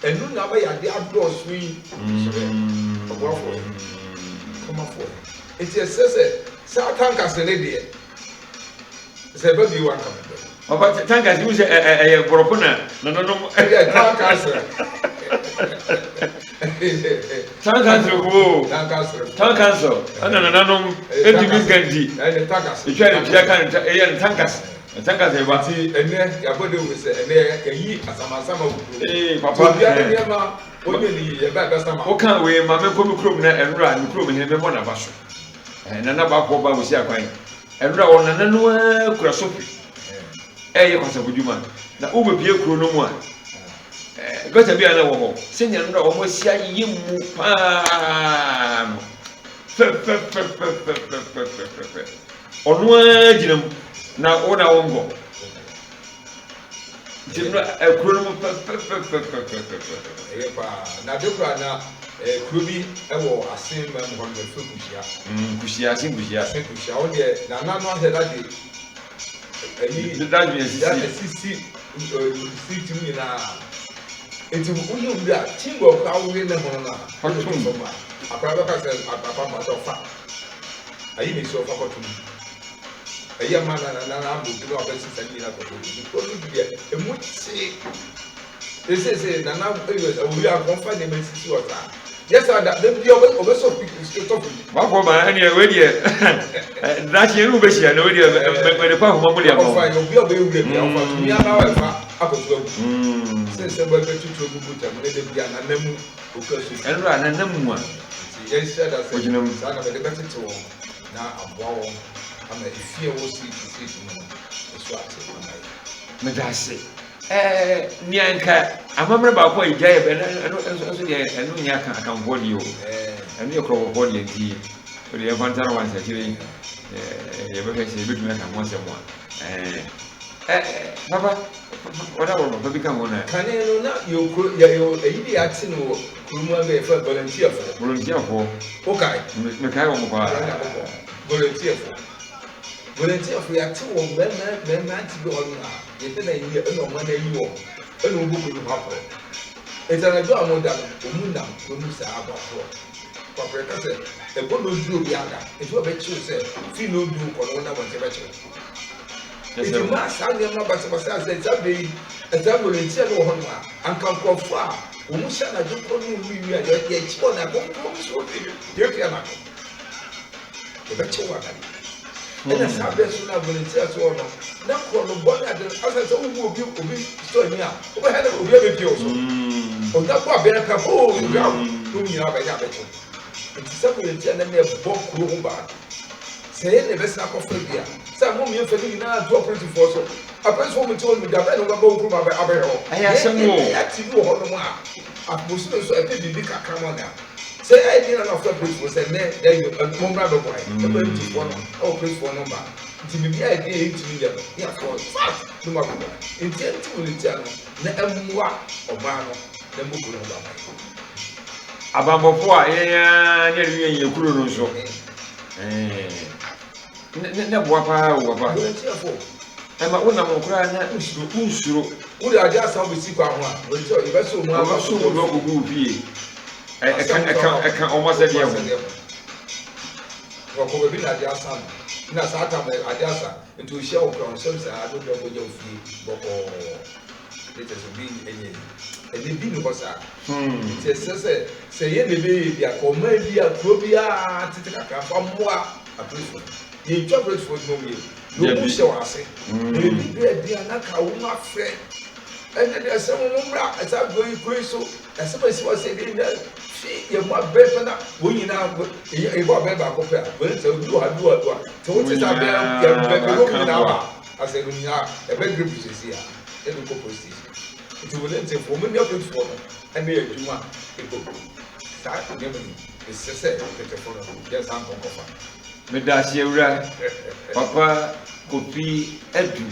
Ɛno na ama yade adɔɔso yi. Sɔrɛ ɔboafoɔ yɛ. Kamafoɔ yɛ. Eti ɛsɛ sɛ saa tankase ne deɛ. Sɛ ɛba bio anka mepɛ. Papa tankase wu sɛ ɛyɛ borɔfo na nananom. Ɛyɛ tankase. Tankase wo. Tankase. Tankase ɛna nananom ɛntumi nka nti. Ɛyɛ tankase. Etwa ne tia ka ne ta ɛyɛ ne tankase. Tankase ba. Ti ɛnɛ yabɔ de wo sɛ ɛnɛ yɛyi asamasama wo kuro. Ee papa. Obiara nneɛma onye ne yie yɛba ɛbɛsama. Woka wei ma menkɔ me kurom na ɛnora me kurom hene memmɔ n'aba so. Nana baako ba wosi akwan. Ɛnora wɔn nana no ara kura sofi ɛyɛ kwasafo dwuma na wobɛpie kuro no mu a gɔta bi a na wɔ hɔ sɛnea ɛnora wɔn asi ayɛ mu paa no fɛfɛfɛfɛfɛfɛfɛfɛ ɔno ara gyina mu na wo na wonkɔ nti no kuro no mu fɛfɛfɛfɛfɛfɛfɛ. Ɛyɛ paa na de kora na kuro bi wɔ ase ma mu hɔ no yɛfrɛ Kuhyia. Kuhyia ase Kuhyia. Ase Kuhyia wo deɛ nana no ahyɛ da de ɛyi dadwene asisi asisi street mu nyinaa nti woyɛ wura kyingɔ koraa wowe ne ho no a kɔtom fam a akora bɛka sɛ papa mpa sɛ ɔfa ayi ne si ɔfa kɔtom ɛyɛ ma na na na abɔ bi na ɔbɛsesa ne nyinaa kɔtom nti kuro no bi deɛ emu tee. Seesei Nana Ewes awuwie a nka ɔmfa nneɛma nsisi hɔ saa. Nyɛ saa da, da bia ɔbɛsɔ stop bi. Wakɔ ma ɛneɛ wei deɛ daakye yɛne wo bɛhyia na wei deɛ mede kɔ ahoma mu de ama wo. Ɔfa yɛ obi a ɔbɛyɛ wura bia ɔfa tumi ama ɛfa akɔto agu. Sɛ sɛ bɛtutu agu guta mu ne da bia Nana mu okura so. Ɛnora Nana mu a. Nti yɛnhyɛ da Ogyina mu. sɛ saa na mede bɛtete wɔn na aboa wɔn ama efie a ɛwɔ street street mu no ɛso ate ama yɛn. Meda ase. Ɛɛ, nea nka amammerɛ baako a yɛgya yɛ bɛ ɛno ɛno nso nso deɛ ɛno nyɛ aka akanfoɔ deɛ o ɛno yɛ korɔbɔfoɔ deɛ nti o deɛ yɛmfa ntara wɔn nsakyire yi ɛɛ yɛbɛhwɛ sɛ yɛbɛtumi aka ho asɛm a ɛɛ ɛɛ papa ɔda wɔ papa bi ka ho na. Kane no na yɛ kuro yɛ yɛ ɛyi bi yɛate no wɔ kuro mu abɛ yɛfrɛ volunteerfoɔ. Volunteerfoɔ. Wokae? Mekae wɔn paa. Volunteerfoɔ. Volunteerfoɔ yɛate wɔn mmarima mmeranteɛ bi wɔ hɔ nom a. Yɛpɛ na yɛyi ɛna ɔman no ayi wɔn ɛna wɔn bɔ kuro no ho aporɔ. Nti anadwo a wɔn da no wɔn nam kuro no saa abɔ aporɔ. Kwaporɔ ɛka sɛ ɛbɔ na oduru obi ada nti wɔbɛkyew sɛ fi na oduru kɔ no wɔn nam wɔn nkyɛn bɛkyew. Nti maa saa nneɛma basabasa sɛ saa bere yi ɛsaa volunteer no wɔ hɔ nom a anka nkurɔfoɔ a wɔn hyɛ anadwo korɔ no wɔn wi a yɛkye wɔn na kɔnkɔn so yɛfi anadwo. Yɛbɛkye wo anadwo. Ɛna saa berɛ so na volunteer so hɔ no, na korɔ no bɔ ne ade no, asɛ sɛ wowu obi obi sɔ ani a, wobɛhɛ no obi abɛpie wo so. Ɔda kɔ abɛn pɛ hoo wura wo, na wɔn nyinaa bɛnyɛ abɛkye wo. Nti sɛ volunteer na na ɛbɔ kuro ho ban. Sɛ yɛn na ɛbɛsan akɔfa bi a, sɛ mo mmiɛnfa no nyinaa nto apolisifoɔ so. Apolisifoɔ mo te hɔ no, da bɛn na wɔbɛba wo kurom abɛhwɛ hɔ? Ɛyɛ asɛm o. Yɛn yɛ te bi wɔ hɔnom a, abosome nso ɛpɛ biribi kakra ma no a, Sɛ yɛayɛ den a na ɔfrɛ polisfoɔ sɛ nnɛ da yi mommra bɛboa yɛn. Ɛma MTfoɔ no wɔ polisfoɔ nɔmba nti biribi ayɛ den a yɛntumi nyɛ no ne yɛafrɛ wɔn fast ne wɔn abɛboa yɛn. Nti yɛnte volunteer no na ɛmmoa ɔman no na ɛmmɔ kuro no ho ban ma yɛn. Abanbɔfoɔ a yɛn ara ne yɛde yɛn yɛ kuro no nso ɛɛ ne ne boa paa o papa. Volunteerfoɔ. Ɛma wonam hɔ koraa na wonsuro wonsuro. Wode adeɛ asan wobɛsi kwan ho a volunteer yɛbɛsɔ mu ama. Wɔbɛsɔ mu de wakɔgu wo fie. Ɛka ɛka ɛka wɔn asɛdeɛ ho. Wɔkɔ baabi na adeɛ asa no na saa tam adeɛ asa nti ohyia wɔ kura nsɛm saa na obi akɔgya ofie bɔkɔɔ ne kyɛ sɛ obi ɛnyɛ yi ɛnɛ bi ne hɔ saa nti ɛsɛ sɛ sɛ yɛ na ɛbɛyɛ bi a ka ɔman bi a kuro biara tete kakra fa mmoa apolisifoɔ yɛntwa apolisifoɔ adwuma mu yɛ na ɔmu hyɛ wɔn ase na ebi berɛ bi a na ka wɔn afrɛ ɛnɛ deɛ sɛ wɔn mmra ɛsɛ agorɔ yi kuro yi so Asɛm a esi hɔ sɛ ebi nya fi yɛn mu abɛn pɛ na wɔn nyinaa yɛbɔ abɛn baako pɛ a, wɔn sɛ obi wɔ ha bi wɔ ha sɛ wote sɛ abɛn yɛn bɛ bɛ wɔn nyinaa ba asɛ wɔn nyinaa ɛbɛ grip sisi a ɛde kɔ police station nti wɔn ntɛfo wɔn nyɛ polisifoɔ no ɛne yɛ adwuma ɛkɔ saa nneɛma yi ɛsɛ sɛ tɛtɛfo no yɛ saa nkɔnkɔfa. Meda ase awura papa Kofi Adu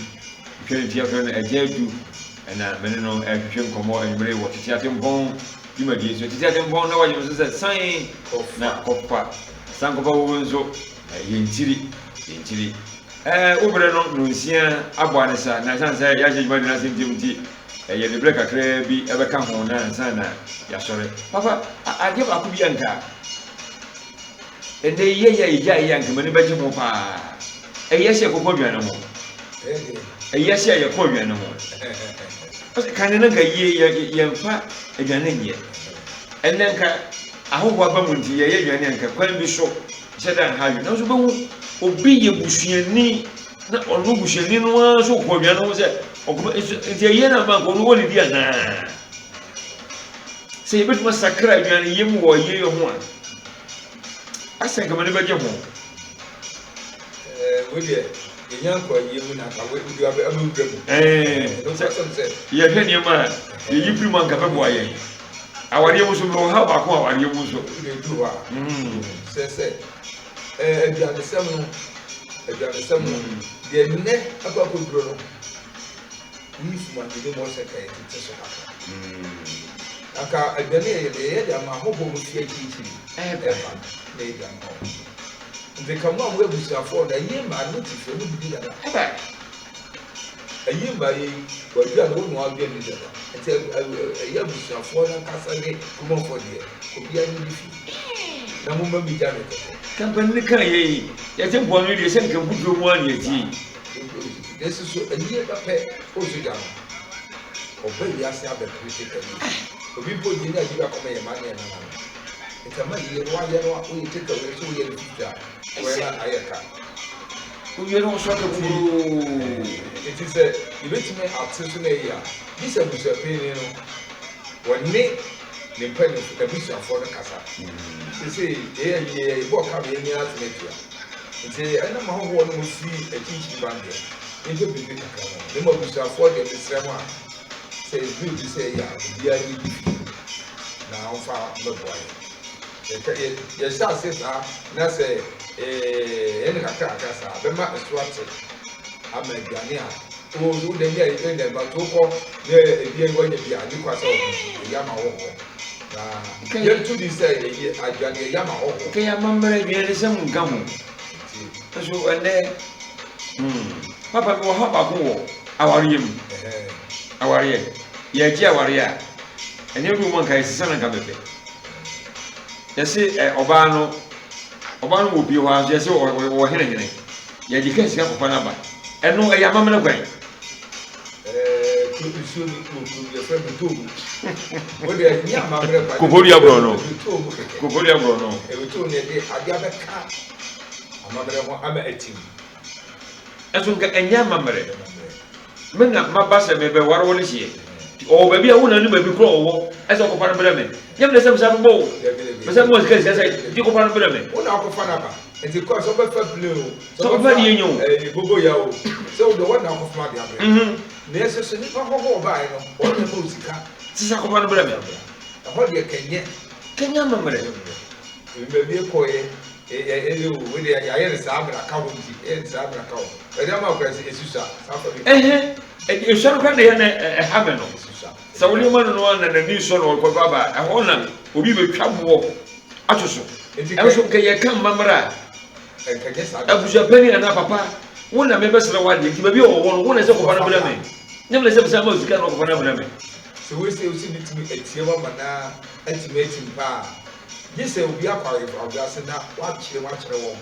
Hwɛ ne ti afrɛ no Agya Adu na me ne no retwetwe nkɔmmɔ anwummere yi wɔ Tete Atempɔn dwumadie so. Tete Atempɔn na wagye me so sɛ san na kɔfa san kɔfa wo nso yɛnkyiri yɛnkyiri. Ɛɛ wo berɛ no nonsia abɔ anesa na ɛsiane sɛ yɛahyɛ dwumadie no ase ntɛm nti yɛde berɛ kakraa bi ɛbɛka ho na ansa na yɛasɔre. Papa adeɛ baako bi anka ɛnɛ yi yɛyɛ a yɛgyae yɛ anka m'ani bɛgye ho paa. Ɛyɛ sɛ yɛkɔkɔ aduane ho. Ɛyɛ sɛ yɛkɔ aduane ho. Ɔsɛ kane no nka yie yɛmfa aduane nyɛ. Ɛnɛ nka ahohoɔ aba mu nti yɛyɛ aduane a nka kwan bi so hyɛ da nha adwene. Nanso wobɛhu obi yɛ busuani na ɔno busuani no ara nso kɔ aduane ho sɛ ɔkɔma nti ɛyɛ na ama nka ɔno wɔdidi anaa. Sɛ yɛbɛtumi asakra aduane yɛ mu wɔ yie ho a, asɛ nka m'ani bɛgye ho. Wei deɛ yɛnya nkɔ ayie mu na nka wei wode abɛ abɛwura mu. Ɛɛ Nokwasɛm sɛ. Yɛhwɛ nneɛma a yɛyi firi mu a nka bɛboa yɛn. Awareɛ mu nso mewɔ haw baako wɔ awareɛ mu nso. Wode duru hɔ a. Sɛ sɛ ɛɛ aduanesɛm no aduanesɛm no deɛ nnɛ akɔ akɔduro no woyi firi mu a ɛnim hɔ sɛ nka yɛtete so kakra. Anka aduane a yɛyɛ yɛyɛ de ama ahɔhoɔ a wɔfiri akyirikyiri ɛba na yɛde ama wɔn. Nti ka mo a moyɛ abusuafoɔ no, ayie mmaa no mote fie, modidi dada. Ayie mmaa yi, w'aduane, wo noa aduane dada. Nti ɛyɛ abusuafoɔ no ankasa ne kumafoɔ deɛ, obiara nni fie. Na momma bi gya no kɛkɛ. Ka mpanin no kaa yei, yɛte mpoano yi deɛ sɛ nka mfuturo mu ara na yɛte yi. Nanso so ayie ba pɛ ɔnso gya no? Ɔba wiase abɛpere sika yi. Obi mpo gye ne agye bi akɔma yɛn mma ne yɛn nananom. Nti ama yie no wayɛ no a woyɛ take away sɛ woyɛ no 50 a woyɛ no ayɛ ka. Wowie no wɔso aka buburoo. Nti sɛ yɛbɛtumi ate so na ayi a, gye sɛ abusuapanin no wɔne ne mpanyinfo n'abusuafoɔ no kasa. Seesei yɛyɛ yie yɛbɔɔ ka ma yɛn nyinaa atena atua. Nti ɛnam ahɔhoɔ no wɔfiri akyirikyiri ba no deɛ, yɛmpɛ biribi kakra ma wɔn. Na mmom abusuafoɔ deɛ mesrɛ mo a, sɛ ɛduru bi sɛ ɛyɛ a, obiara nni fie na ɔmfa mmɛboa yɛn. Yɛka yɛ yɛhyɛ ase saa na sɛ ɛɛ yɛne kakrakra saa bɛma ɛso ate ama aduane a wo wo dɛ nyɛ ɛnɛ ba to kɔ na ebi a wanya bi a ne kwa sɛ ɔho ɛyɛ ama wɔ hɔ na yɛnto di sɛ ɛyɛ aduane ɛyɛ ama wɔ hɔ. Kɛyɛ amammerɛ aduane sɛm nka ho. Nso ɛnɛ hmm papa mi wɔ ha baako wɔ awareɛ mu. Awareɛ yɛgye awareɛ a ɛnyɛ bi mu nka yɛsesa na nka mepɛ. Yɛse ɛ ɔbaa no ɔbaa no wɔ pie hɔ a nso yɛse wɔ hene hene yɛgye ka sika kɔfa no aba ɛno ɛyɛ amammerɛ kwan. Nsuo bi wɔ kuro bi yɛfrɛ no Toom. Wo deɛ nyɛ amammerɛ kwan. Koforidua borɔno. Koforidua borɔno. Ɛbɛtoo no yɛde adeɛ abɛka amammerɛ ho ama atim. Ɛso nka ɛnyɛ amammerɛ. Me na maba sɛ mebɛware wo no hyeɛ. Nti ɔwɔ baabi a wo na nim baabi korɔ ɔwɔ ɛsɛ ɔkɔfa no brɛ me. Nyɛ me na sɛ mesa mebɔ wo. Mesa mewɔ sika sika sɛ nti kɔfa no brɛ me. Wo na akɔfa no aba. Nti kɔ sɛ wobɛfa plane o. Sɛ wobɛfa deɛ nyɛ o. Ɛɛ bobo ya o. Sɛ wode wɔn na akɔfa ade abrɛ. Na ɛsɛ sɛ nipa hɔhoɔ ɔbaeɛ no wɔn na ɛma wo sika. Sisa kɔfa no brɛ me. Ɛhɔ deɛ kɛnyɛ. Kɛnyɛ amammerɛ. Baabi kɔeɛ ɛyɛ o wei deɛ yɛayɛ no saa mmerɛ aka hɔ nti yɛyɛ no saa mmerɛ aka hɔ ɛde ama akora sɛ ɛsusua saa fa bi. Ɛhɛ ɛsua no kora na ɛyɛ na ɛha me no sɛ wo nneɛma no no a na n'ani sɔ na ɔkɔfa aba ɛhɔ na obi bɛtwa boɔ ato so ɛnso nka yɛka mmammerɛ a abusuapani anaa papa wo na mebɛsrɛ wo adeɛ nti baabi a ɔwɔ no wo na ɛsɛ kɔfa no brɛ me nyɛ me na ɛsɛ mesɛ ama sika na ɔkɔfa no abrɛ me. Sɛ wei sɛ wosi bitumi atie mu ama na atumi atim paa. Gye sɛ obi akɔ ayeforo ase na wakyerɛ mu akyerɛ wɔn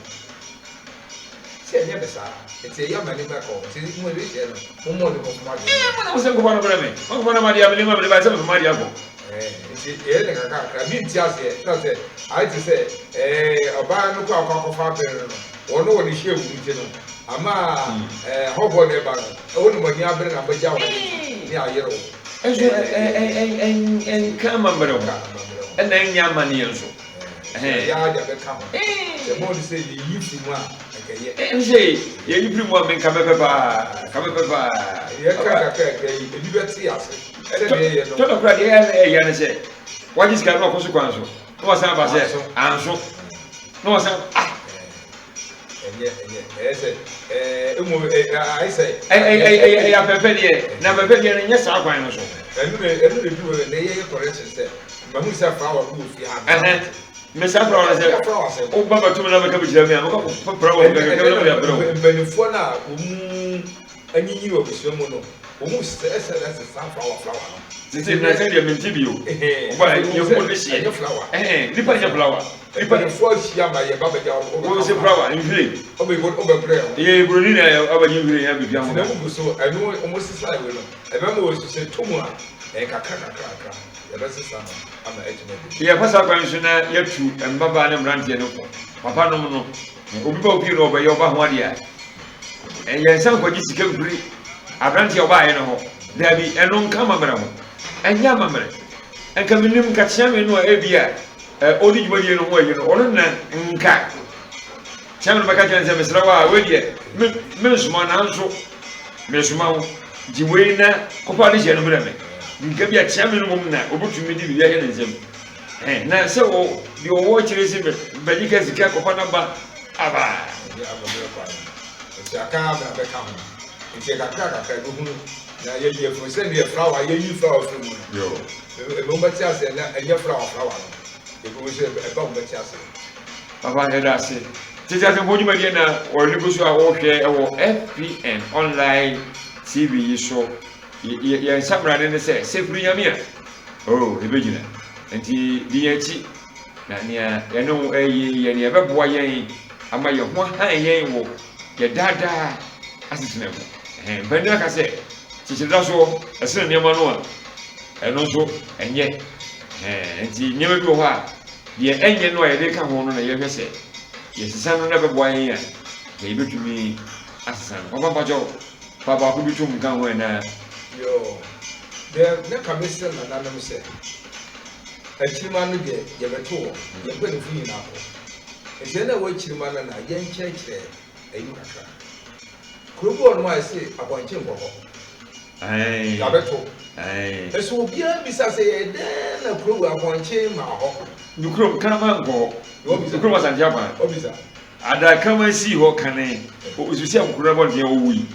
sɛ ɛnyɛ ne saa. Enti ɛyɛ ama nneɛma kɔ. Nti mo rehyɛ no, mommɔ ne kɔfam adwene. Ee, mo na mo sɛ nkɔfa no brɛ me. Makɔfa no ama adeɛ a mede ma mede bae sɛ mefam adeɛ akɔ. Ɛɛ, nti ɛyɛ ne kakrakra. Mi nti aseɛ na sɛ ayɛ te sɛ ɛɛ ɔbaa no kɔ akɔ akɔfa abere no no, wɔn wɔ ne hyɛ mu nti no, ama ɛɛ hɔhoɔ na ɛba no, ɛwɔ ne mo ani abere na mo agya wɔn nti ne ayere wo. Nso ɛnka amammerɛ ho, ɛna ɛnyɛ amanneɛ nso. Ɛyɛ ara de abɛka ho. Sɛ mo de sɛ yɛyi firi mu a, ɛka yɛ. Ɛne sɛ yɛyi firi mu a, menka mɛpɛ paa, ka mɛpɛ paa. Yɛka kakra kakra yi, ebi bɛte ase. Sɛdeɛ ɛyɛ no. Tɔdɔ koraa deɛ ɛyɛ ɛyɛ ne sɛ, wagye sika no wakɔ so kwan so, na wasan aba sɛ anso, na wasan ah. Ɛnyɛ ɛnyɛ ɛyɛ sɛ ɛɛ emu ɛɛ ayɛ sɛ. Ɛyɛ ɛyɛ afɛfɛ deɛ na afɛfɛ deɛ no nyɛ saa kwan no so. Ɛnu na ɛnu na ebi wɔ na ɛyɛ yɛ correction sɛ mahu sɛ flower bi wɔ fie ha. Ɛhɛn mɛ saa flower no sɛ o ba bɛtum na bɛka bi kyerɛ mi a mɛkɔ kɔ flower bi kɛkɛ na mɛ de abrɛ wo. Mpanimfoɔ no a wɔn mu anyinyin wɔ abusua mu no wɔn mu sɛ ɛsɛ na ɛsɛ saa flower flower no. Sisi na sɛ deɛ mente bio. Ɔba yɛ mu de hyɛ. Ɛnyɛ flower. Ɛhɛn nipa nyɛ flower. Mpanimfoɔ ahyia ma yɛ ba bɛgya wɔn. Wɔn sɛ flower nhwiren. Ɔbɛ ɔbɛbrɛ ho. Yɛ buroni na ɔbɛgye nhwiren yɛ abɛdua ho. Tena mu gu so ɛno wɔn sesa ewe no ɛbɛma wɔ sɛ to mu a ɛyɛ kakra kakra kakra yɛbɛsesa no ama atumi adi. Yɛfa saa kwan so na yɛtu mmabaa ne mmeranteɛ no fo. Papa nom no obi ba ofie na ɔbɛyɛ ɔba ho adeɛ a yɛn nsa nkɔgye sika mfiri aberanteɛ a ɔbaeɛ no hɔ. Daabi ɛno nka amammerɛ ho. Ɛnyɛ amammerɛ. Nka menim nka kyeame no a ebi a ɔdi dwumadie no ho ayi no ɔno na nka. Kyɛm no bɛka kyerɛ no sɛ, Mesrɛ wo a, wei deɛ, me, mensoma nanso mesoma wo, gye wei na kɔfa adehyeɛ no brɛ me. Nka bi a kyea me no mmom na obɛtumi de biribi ahyɛ ne nsam. Ɛn, na sɛ wɔ, deɛ ɔwɔ akyire se bɛgye ka sika kɔfa no ba aba. Ɛde amammerɛ kwan no, nti aka ara na bɛka ho. Nti kakra kakra ɛbɛhunu na yɛyi afiri sɛ deɛ flower yɛyi flower firi mu no. Ɛbɛhu bɛte aseɛ na ɛnyɛ flower flower no. Ɛbɛhu sɛ ɛba mu bɛte aseɛ. Papa yɛda ase. Tete Asɛmfo dwumadie na wɔde gu so a wɔhwɛ wɔ FPN online TV yi so. Yɛn nsamrane ne sɛ, sɛ firi Nyame a, oh, ɛbɛgyina. Nti di yɛn akyi na nea yɛne wo ɛyɛ yi yɛ nea ɛbɛboa yɛn ama yɛn ho ahan yɛn wɔ yɛ daadaa asetena mu. Ɛhɛn, mpanin aka sɛ, kyekyere da soɔ ɛsene nneɛma no a, ɛno nso ɛnyɛ. Ɛhɛn, nti nneɛma bi wɔ hɔ a, Deɛ ɛnyɛ no a yɛde reka ho no na yɛhwɛ sɛ yɛsesa no na ɛbɛboa yɛn a, nka yɛbɛtumi asesa no. Papa mpakyɛw, fa baako bi tom nka ho anaa? Yoo, deɛ na ka mɛsrɛ nananom sɛ, akyirima no deɛ yɛbɛto wɔn, yɛn mpaninfo nyinaa kɔ. Nti yɛn a ɛwɔ akyirima no na yɛnkyerɛkyerɛ ayi mu kakra. Kuro bi wɔ nom a yɛse apɔnkye nkɔ hɔ. Yɛabɛto. Nso obiara bisa sɛ yɛyɛ dɛn na kuro wei apɔnkye mmaa hɔ. Ne kurom kraman nkɔ hɔ. Ne kurom Asante Akwan. Obisa. Ada kraman sii hɔ kane. Osisi a kuro no abɔnten a owui.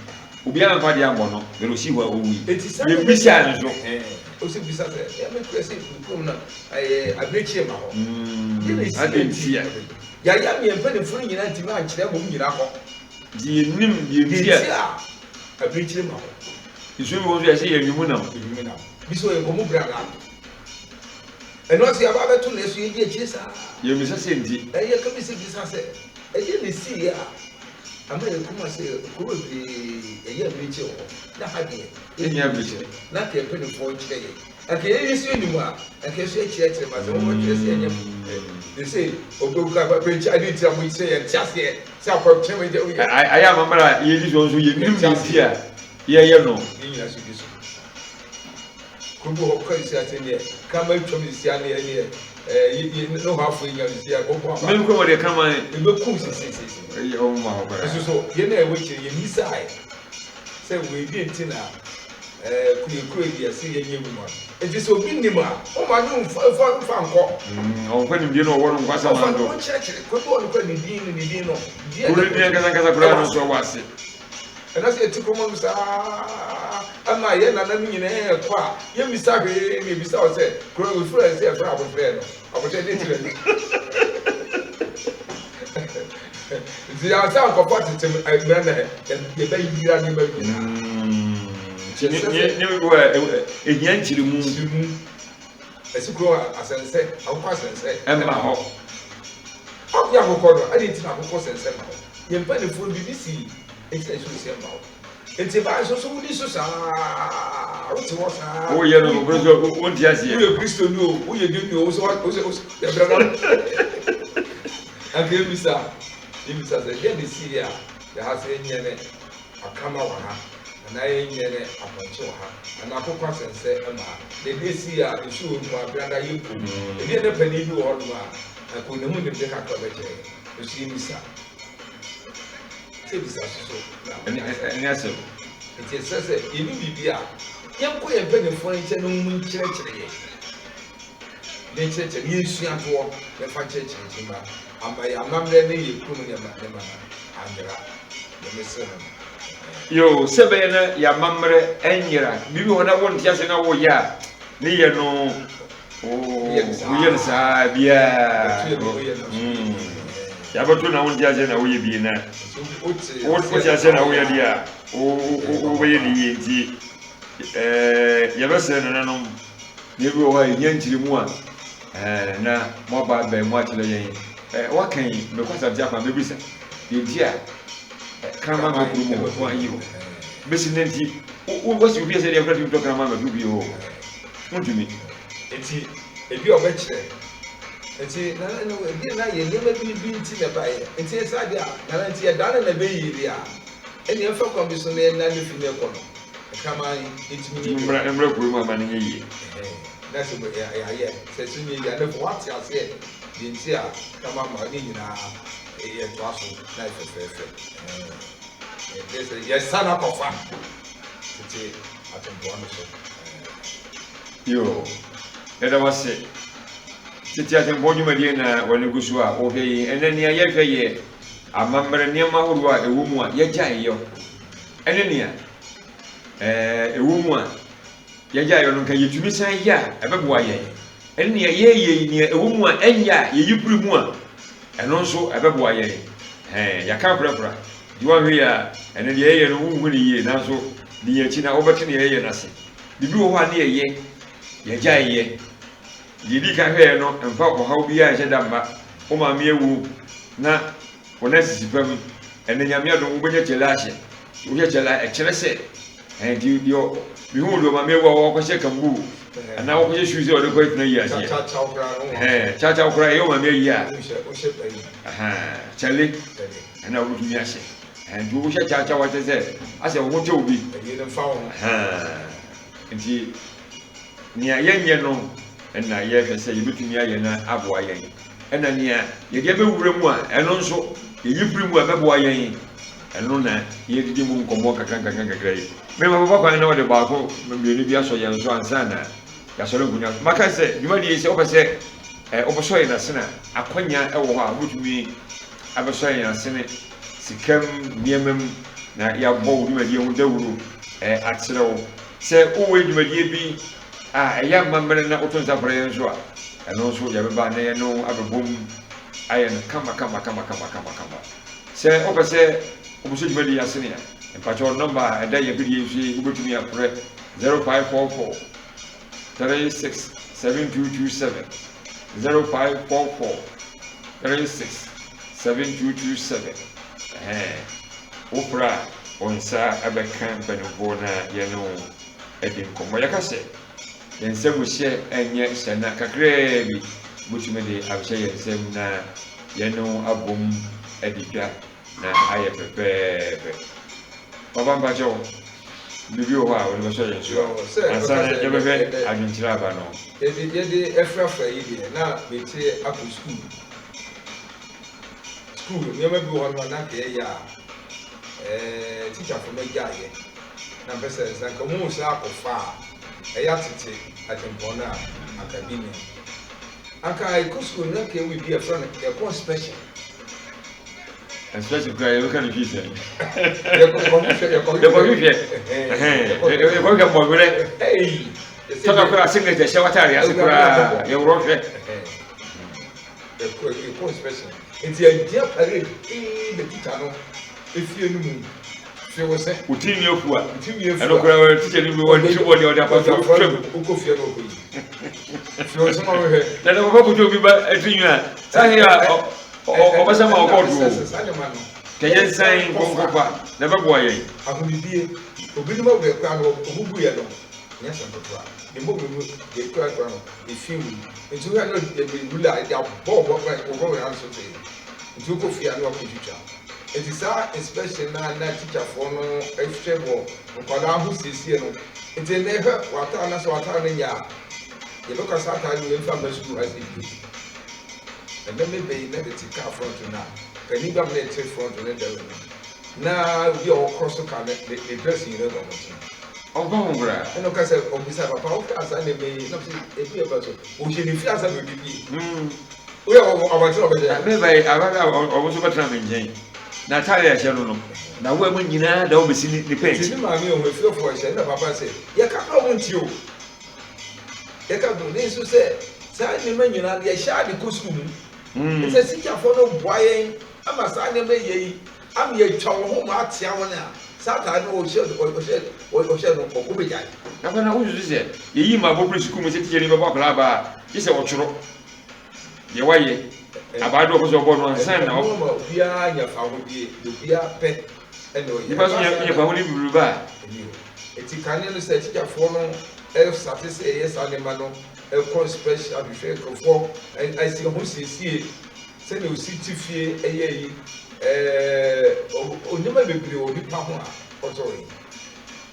Obiara amfa adeɛ ammɔ no, but osii hɔ a owui. Yɛmmisaa no nso. Osi bisa sɛ, yɛ me kura sɛ ne kurom na ɛyɛ abirekyie ma hɔ. Deɛ na esi nti a. Yɛayɛ ama yɛn mpanimfoɔ no nyinaa ntumi ankyerɛ wɔn nyinaa hɔ. Nti yɛnnim deɛ nti a. Deɛ nti a abirekyire ma hɔ. Nsuo bi wɔ hɔ nso yɛse yɛ nwimu nam. Nwimu nam. Bi sɛ ɔyɛ nkɔmmu brada. Ɛno ase yɛaba abɛto na ɛso yɛdi akyire saa. Yɛmmisa sɛ nti. Ɛyɛ ka bisa bisa sɛ ɛdeɛ na ɛsiiɛ a ama yɛn kurom ase kuro bebree ɛyɛ abirekyire wɔ hɔ na ha deɛ ɛnni abirekyire. Na anka yɛn mpanimfoɔ nkyerɛ yɛn. Anka yɛn nso yɛnim a, anka yɛn nso yɛkyerɛkyerɛ ma sɛ wɔkyerɛ sɛ yɛnyɛ de sɛ obi ka abirekyire ade nti a mokyerɛ yɛn nte aseɛ sɛ akɔkyerɛ me deɛ. Ayɛ amammerɛ a yɛdi soɔ nso yɛnnim deɛ nti a yɛyɛ no. Ne nyinaa so di so. Kuro bi hɔ kɔ nsi ase neɛ kraman twam sisi aneɛ neɛ ɛɛ ne hɔ afɔ nya sisi a bɔbɔ aba. Mɛ nkuro wɔ deɛ kraman. Ebekum sisi sisi. Ɛyɛ ɔmo ma hɔ koraa. Nso so yɛn a ɛwɔ akyire yɛn misae sɛ wei deɛ nti na ɛɛ kuro kuro yi deɛ sɛ yɛnyɛ wu ma nti sɛ obi nim a ɔma no nfa nfa nfa nkɔ. Ɔnfa nimdeɛ no ɔwɔ no nkɔ asɛm ɔfa no nkyerɛkyerɛ kuro bi wɔ no kora ne din no ne din no. Kuro ne din ankasa ankasa koraa no nso ɛwɔ ase. Ɛna sɛ yɛte kurom no saa ama yɛn nananom nyinaa kɔ a, yɛmmisa hwee na yɛbisa wɔ sɛ, kuro no wɔfrɛ sɛ yɛfrɛ abɔfrɛ no, abɔfrɛ ne kyerɛ no. Nti yɛansa ankɔfa tete mmerɛ na yɛbɛyera nneɛma nyinaa. Nneɛma bi wɔ a ɛhia nkyerɛmu. Nkyerɛmu. Ɛsi kuro asɛnsɛ, akokɔ asɛnsɛ. Ɛmma hɔ. Akokɔ akokɔ no, ɛde nti na akokɔ sɛnsɛ ma hɔ. Yɛn mpanimfoɔ no biribi sii nti na ɛsɛ sɛ mma wo. Nti ɛbaa nso so wodi so saa, wote hɔ saa. Woyɛ no nokorɛ sɛ wonte aseɛ. Woyɛ Kristoni o, woyɛ deni o, wosɛ wosɛ wosɛ yɛbrɛ no. Anka yɛmmisa, yɛmmisa sɛ deɛ na ɛsii a yɛha sɛ yɛnyɛ ne akrama wɔ ha, anaa yɛnyɛ ne apɔnkye wɔ ha, anaa akokɔ asɛnsɛ ma ha. Na ɛdeɛ ɛsii a nsuo wɔ mu a brada yɛkɔ mu. Ɛdeɛ na panin bi wɔ hɔnom a, anka ɔnim nimdeɛ kakra ɔbɛkyerɛ yɛn. Nso yɛmmisa. Sɛ bisa so so na ɛne asɛm. Nti ɛsɛ sɛ yɛnim biribi a, yɛnkɔ yɛn mpanimfoɔ no nkyɛn na wɔn nkyerɛkyerɛ yɛn. Ne nkyerɛkyerɛ ne yɛnsua toɔ na ɛfa nkyerɛkyerɛ nti ma ama yɛn amammerɛ ne yɛn kurom nneɛma nneɛma no anyera. Deɛ mesrɛ no no. Yoo, sɛ ɛbɛyɛ na yɛn amammerɛ anyera. Biribi wɔ hɔ na wonte ase na woyɛ a, ne yɛ no woyɛ no saa biara yɛabɛto na wonte aseɛ na woyɛ bie na wote aseɛ na woyɛ deɛ a wobɛyɛ ne yie nti yɛbɛsrɛ nananom na ebi wɔ hɔ a ɛhia nkyerɛmu a na moaba abɛn mu akyerɛ yɛn waka yi mekɔ asante akwan mɛbisa deɛ nti a kraman bɛ kurom hɔ ho ayi hɔ bɛsi nnɛ nti wasi obi sɛ deɛ kora tumi tɔ kraman bɛto fie hɔ wontumi. Nti ebi a ɔbɛkyerɛ nti nana no ebi na yɛ nneɛma bi bi nti na ɛbaeɛ nti ɛsɛ adeɛ a nana nti ɛda no na ɛbɛyie deɛ a ɛnna ɛmfa kwan bi so na ɛna ne fi na ɛkɔ no nkraman ntumi nyɛ mmra mmra kurom ama no nyɛ yie na sɛ yɛayɛ sɛ so nyɛ yie a na wate aseɛ deɛ nti a kraman ma ne nyinaa. Yɛtoa so na ayɛ fɛfɛɛfɛ. Ɛɛ sɛ yɛsan akɔfa tete atempɔn no so. Yoo, yɛda wo ase. Tete atempɔn dwumadie na wɔne gu so a wɔhwɛ yi. Ɛnɛ nea yɛhwɛ yɛ amammerɛ nneɛma ahodoɔ a ɛwɔ mu a yɛgyae yɔ ɛne nea ɛɛ ɛwɔ mu a yɛgyae yɔ no nka yɛtumi san yɛ a ɛbɛboa yɛn ɛne nea yɛyɛ yi nea ɛwɔ mu a ɛnyɛ a yɛyi firi mu a Ɛno nso ɛbɛboa yɛn. Ɛhɛn, yɛaka korakora. Nti woanhwɛ yie a, ɛno deɛ yɛyɛ no wonhu no yie, nanso di yɛn akyi na wobɛte nea yɛyɛ no ase. Biribi wɔ hɔ a ne yɛyɛ, yɛagyae yɛ. Deɛ yɛdii kan hwɛeɛ no mfa ɔhaw biara nhyɛ da mma. Wo maame awu na wo nan sisi fam, ɛnnɛ Nyame adom wobɛnya kyale ahyɛ. Wohwɛ kyale a, ɛkyerɛ sɛ ɛhɛn nti deɛ mehu deɛ ɔmaame awu a wakɔhyɛ kambuu anaa wakɔhyɛ shoes a ɔde kɔ atena yi aseɛ. Ɛhɛn, kyakyaw koraa ɛyɛ ɔmaame ayi a, kyale ɛna wobɛtumi ahyɛ. Ɛhɛn, nti wohyɛ kyakyaw akyɛ sɛ asɛ wo ho kyɛ wo bi. Ɛhɛn, nti nea yɛnyɛ no ɛna yɛhwɛ sɛ yɛbɛtumi ayɛ na aboa yɛn. Ɛna nea yɛde abɛwura mu a ɛno nso yɛyi firi mu a ɛbɛboa yɛn. Ɛno na yɛredidi mu nkɔmmɔ nkakrankakra yi. Mema papa kwan na ɔde baako mmienu bi asɔ yɛn so ansa na yɛasɔre nkonnwa so. Maka sɛ dwumadie yi sɛ wopɛ sɛ wobɛsɔ yɛn asene a, akwanya wɔ hɔ a wobɛtumi abɛsɔ yɛn asene sika mu, nneɛma mu, na yɛabɔ wo dwumadie ho dawuro akyerɛ wo. Sɛ wowɔ dwumadie bi a ɛyɛ amammerɛ na woto nsa frɛ yɛn nso a, ɛno nso yɛbɛba na yɛne wo abɛbom ayɛ no kama kama kama kama kama kama. Sɛ wopɛ sɛ wobɛsɔ dwumadi yi asene a, mpakyɛw nɔmba a ɛda yɛn afidie yi so yi wobɛtumi afrɛ 0544 36 7227, 0544 36 7227. Ɛhɛn, wofrɛ a wo nsa bɛka mpanimfoɔ na yɛne wo adi nkɔmmɔ. Yɛka sɛ yɛn nsa mu hyɛ nyɛ hyɛ na kakraa bi wobɛtumi de ahyɛ yɛn nsam na yɛne wo abom adi dwa na ayɛ fɛfɛɛfɛ. Papa mpakyɛw, biribi wɔ hɔ a wode bɛsɔ yɛn so a, ansa na yɛbɛhwɛ adwenkyerɛ aba no? Yɛde yɛde afirafira yi deɛ na mete akɔ sukuu. Sukuu nneɛma bi wɔ hɔ no a na anka yɛyɛ a ɛɛ tikyafo no agyaeɛ na mpɛ sɛ sɛ anka wɔn sɛ akɔfa a ɛyɛ atete atempɔn no a anka bi ni. Anka yɛkɔ sukuu no na anka yɛwɔ biribi a yɛfrɛ no yɛkɔ inspection. Inspection kura yɛbɛka no twi sɛn? Yɛkɔhwehwɛ yɛkɔhwehwɛ mmɔwerɛ tɔnɔ koraa singlet ɛhyɛ w'ataare ase koraa yɛworɔ hwɛ. Yɛkɔ inspection nti yɛgyina parade ee na tikya no efie no mu few sɛ. Wo ti nwi afu a. Wo ti nwi afu a. Ɛno koraa tikya no bi wɔ ne tiri bɔ deɛ ɔde afa so twam. Wokɔ fie no ɔkɔ yi. Few sɛ ma wohwɛ. Na ne papa koto obi ba tiri nwi a saa he a ɔbɛsɛ ma ɔkɔ do. Kɛyɛ nsan nkɔnkɔfa na ɛbɛboa yɛn. Ahonidie obinom awura koraa no ɔmo gu yɛ no nyɛ asɛm ketewa ne mmɔbɔ mu deɛ kura kura no efi wɔ mu nti wohwɛ no yɛde rula yɛde abɔ ɔbɔ ɔbɔ wɔ so tee nti wokɔ fie a na wakɔ twitwa. Enti saa inspection no a na tikyafoɔ no hwɛ wɔ nkwadaa ho siesie no, nti ɛnnɛ hwɛ w'ataade na sɛ w'ataade no nyɛ a, yɛbɛka saa ataade no yɛmfa mma sukuu ha sɛ bio. Ɛnnɛ me bɛ yi na mete kaa front no a, panin bi a me ne te front no da no, na obi a ɔkorɔ so kaa no ne dress nyinaa gu abɔnten. Ɔmfa ho koraa. Ɛna ɔka sɛ, ɔbisa papa wohwɛ a saa nneɛma yi, na ɔsɛ ebi ɛba so, ɔhyɛ ne fie ansa na ɔde pie. Woyɛ wɔ abɔnten a ɔbɛhyɛ. Me ba yi, ababaa a ɔno nso bɛtena me nkyɛn. N'ataade a ɛhyɛ no no, n'awoa mu nyinaa da hɔ bɛsi ne pɛn akyi. Nti ne maame ɔho efiefoɔ hyɛ, ɛna papa sɛ, yɛka koraa ɔmo ntie o. Yɛka koraa, ne nso sɛ saa nneɛma nyinaa no yɛhyɛ ade kɔ sukuu mu. Mm. Sɛ sikyafoɔ no boa yɛn ama saa nneɛma yɛ yi, ama yɛatwa wɔn ho ma atea wɔn a, saa ataade no ɔhyɛ ɔhyɛ ɔhyɛ no ɔkɔ bɛgyae. Na afei na wosusu sɛ yɛyi ma abɔfra sukuu mu sɛ tikyani bɛbɔ akwadaa aba a, gye sɛ ɔtwerɛ. Deɛ wayɛ abaa de ɔpɛ sɛ ɔbɔ no ansa na ɔ. Ma obiara nya fahodie, deɛ obiara pɛ ɛna ɔyɛ. Nipa nso nya fahodie bebrebe a. Ɛni o. Eti kane no sɛ tikyafoɔ no ɛsate sɛ ɛyɛ saa nneɛma no ɛkɔ special ahwehwɛ nkurɔfoɔ ɛsi ho siesie sɛdeɛ osi ti fie ɛyɛ yi ɛɛ nneɛma bebree wɔ nipa ho a ɔsɛ ɔyɛ.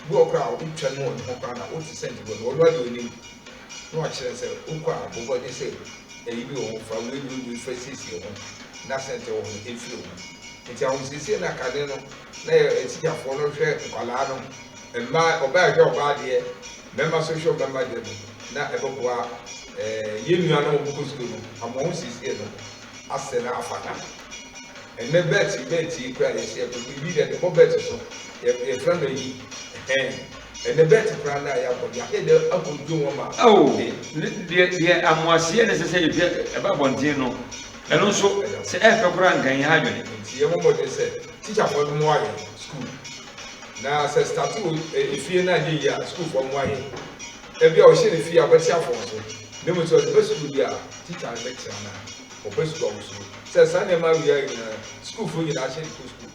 Bi wɔ koraa a wotwa no wɔ ne ho koraa na wote sɛnti wɔ no ɔno adeɛ onim. Na wakyerɛ sɛ wokɔ a bɔ mmɔden sɛ ayi bi wɔ hɔ fa wei wei wei fa siesie ho. na sɛnte wɔ ho ɛmfiri ho. Nti ahosiesie no akane no na yɛ atikyafoɔ no hwɛ nkwadaa no, mmaa, ɔbaa hwɛ ɔbaa deɛ, mmarima nso hwɛ ɔbarima deɛ no, na ɛbɛboa yɛn nuanom a wɔkɔ sukuu no ama wɔn ahosiesie no asɛ na afata. Ɛnnɛ bɛɛt bɛɛt yi koraa yɛsi ɛkɔ biribi deɛ de bɔ bɛɛt so yɛfrɛ no ayi ɛhɛn ɛnnɛ bɛɛt koraa na yɛabɔ deɛ ayɛ dɛ akɔdwo wɔn ma. Ao, deɛ deɛ amoaseɛ na ɛsɛ sɛ yɛhwɛ ɛba abɔnten no, ɛno nso sɛ ɛyɛ fɛ koraa nka ɛnha adwene. Nti yɛmmɔ mmɔden sɛ tikyafoɔ no mmoa yɛn sukuu na sɛ starte wɔ efie no anyɛ yie a sukuufoɔ mmoa yɛn. Ebia ɔhyɛ ne fie a ɔbɛte afɔn so na mmom sɛ ɔde ba sukuu deɛ a tikya no bɛkyerɛ no a ɔba sukuu a ɔsuro sɛ saa nneɛma wei ayɛ nyinaa sukuufoɔ nyinaa hyɛ de kɔ sukuu.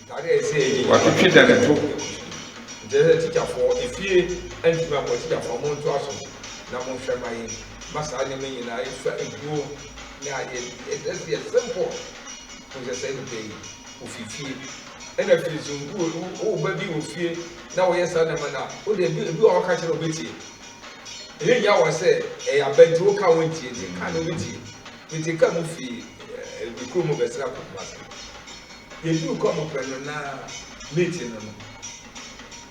Ntaade a ɛsɛ yɛ Watwetwe da ne to. Nti ɛsɛ sɛ tikyafoɔ efie antumi ammɔ tikyafoɔ mo ntoa so na monhwɛ ma yɛn ma saa nneɛma nyinaa ɛfa eguo ne adeɛ ɛsɛ sɛ yɛ simple ho sɛ saa nipa yi ofi fie ɛna afei nso wo ba bi wɔ fie na wɔyɛ saa nneɛma no a wode ebi ebi wɔ hɔ ka kyerɛ ɔbɛtie ɛyɛ nya wɔ sɛ ɛyɛ aba nti woka wɔntie nti ka na ɔbɛtie nti ka mu fi ɛɛ kurom bɛsra kɔ Kumasi. Yɛduruu kɔ mo pɛ no na mate no no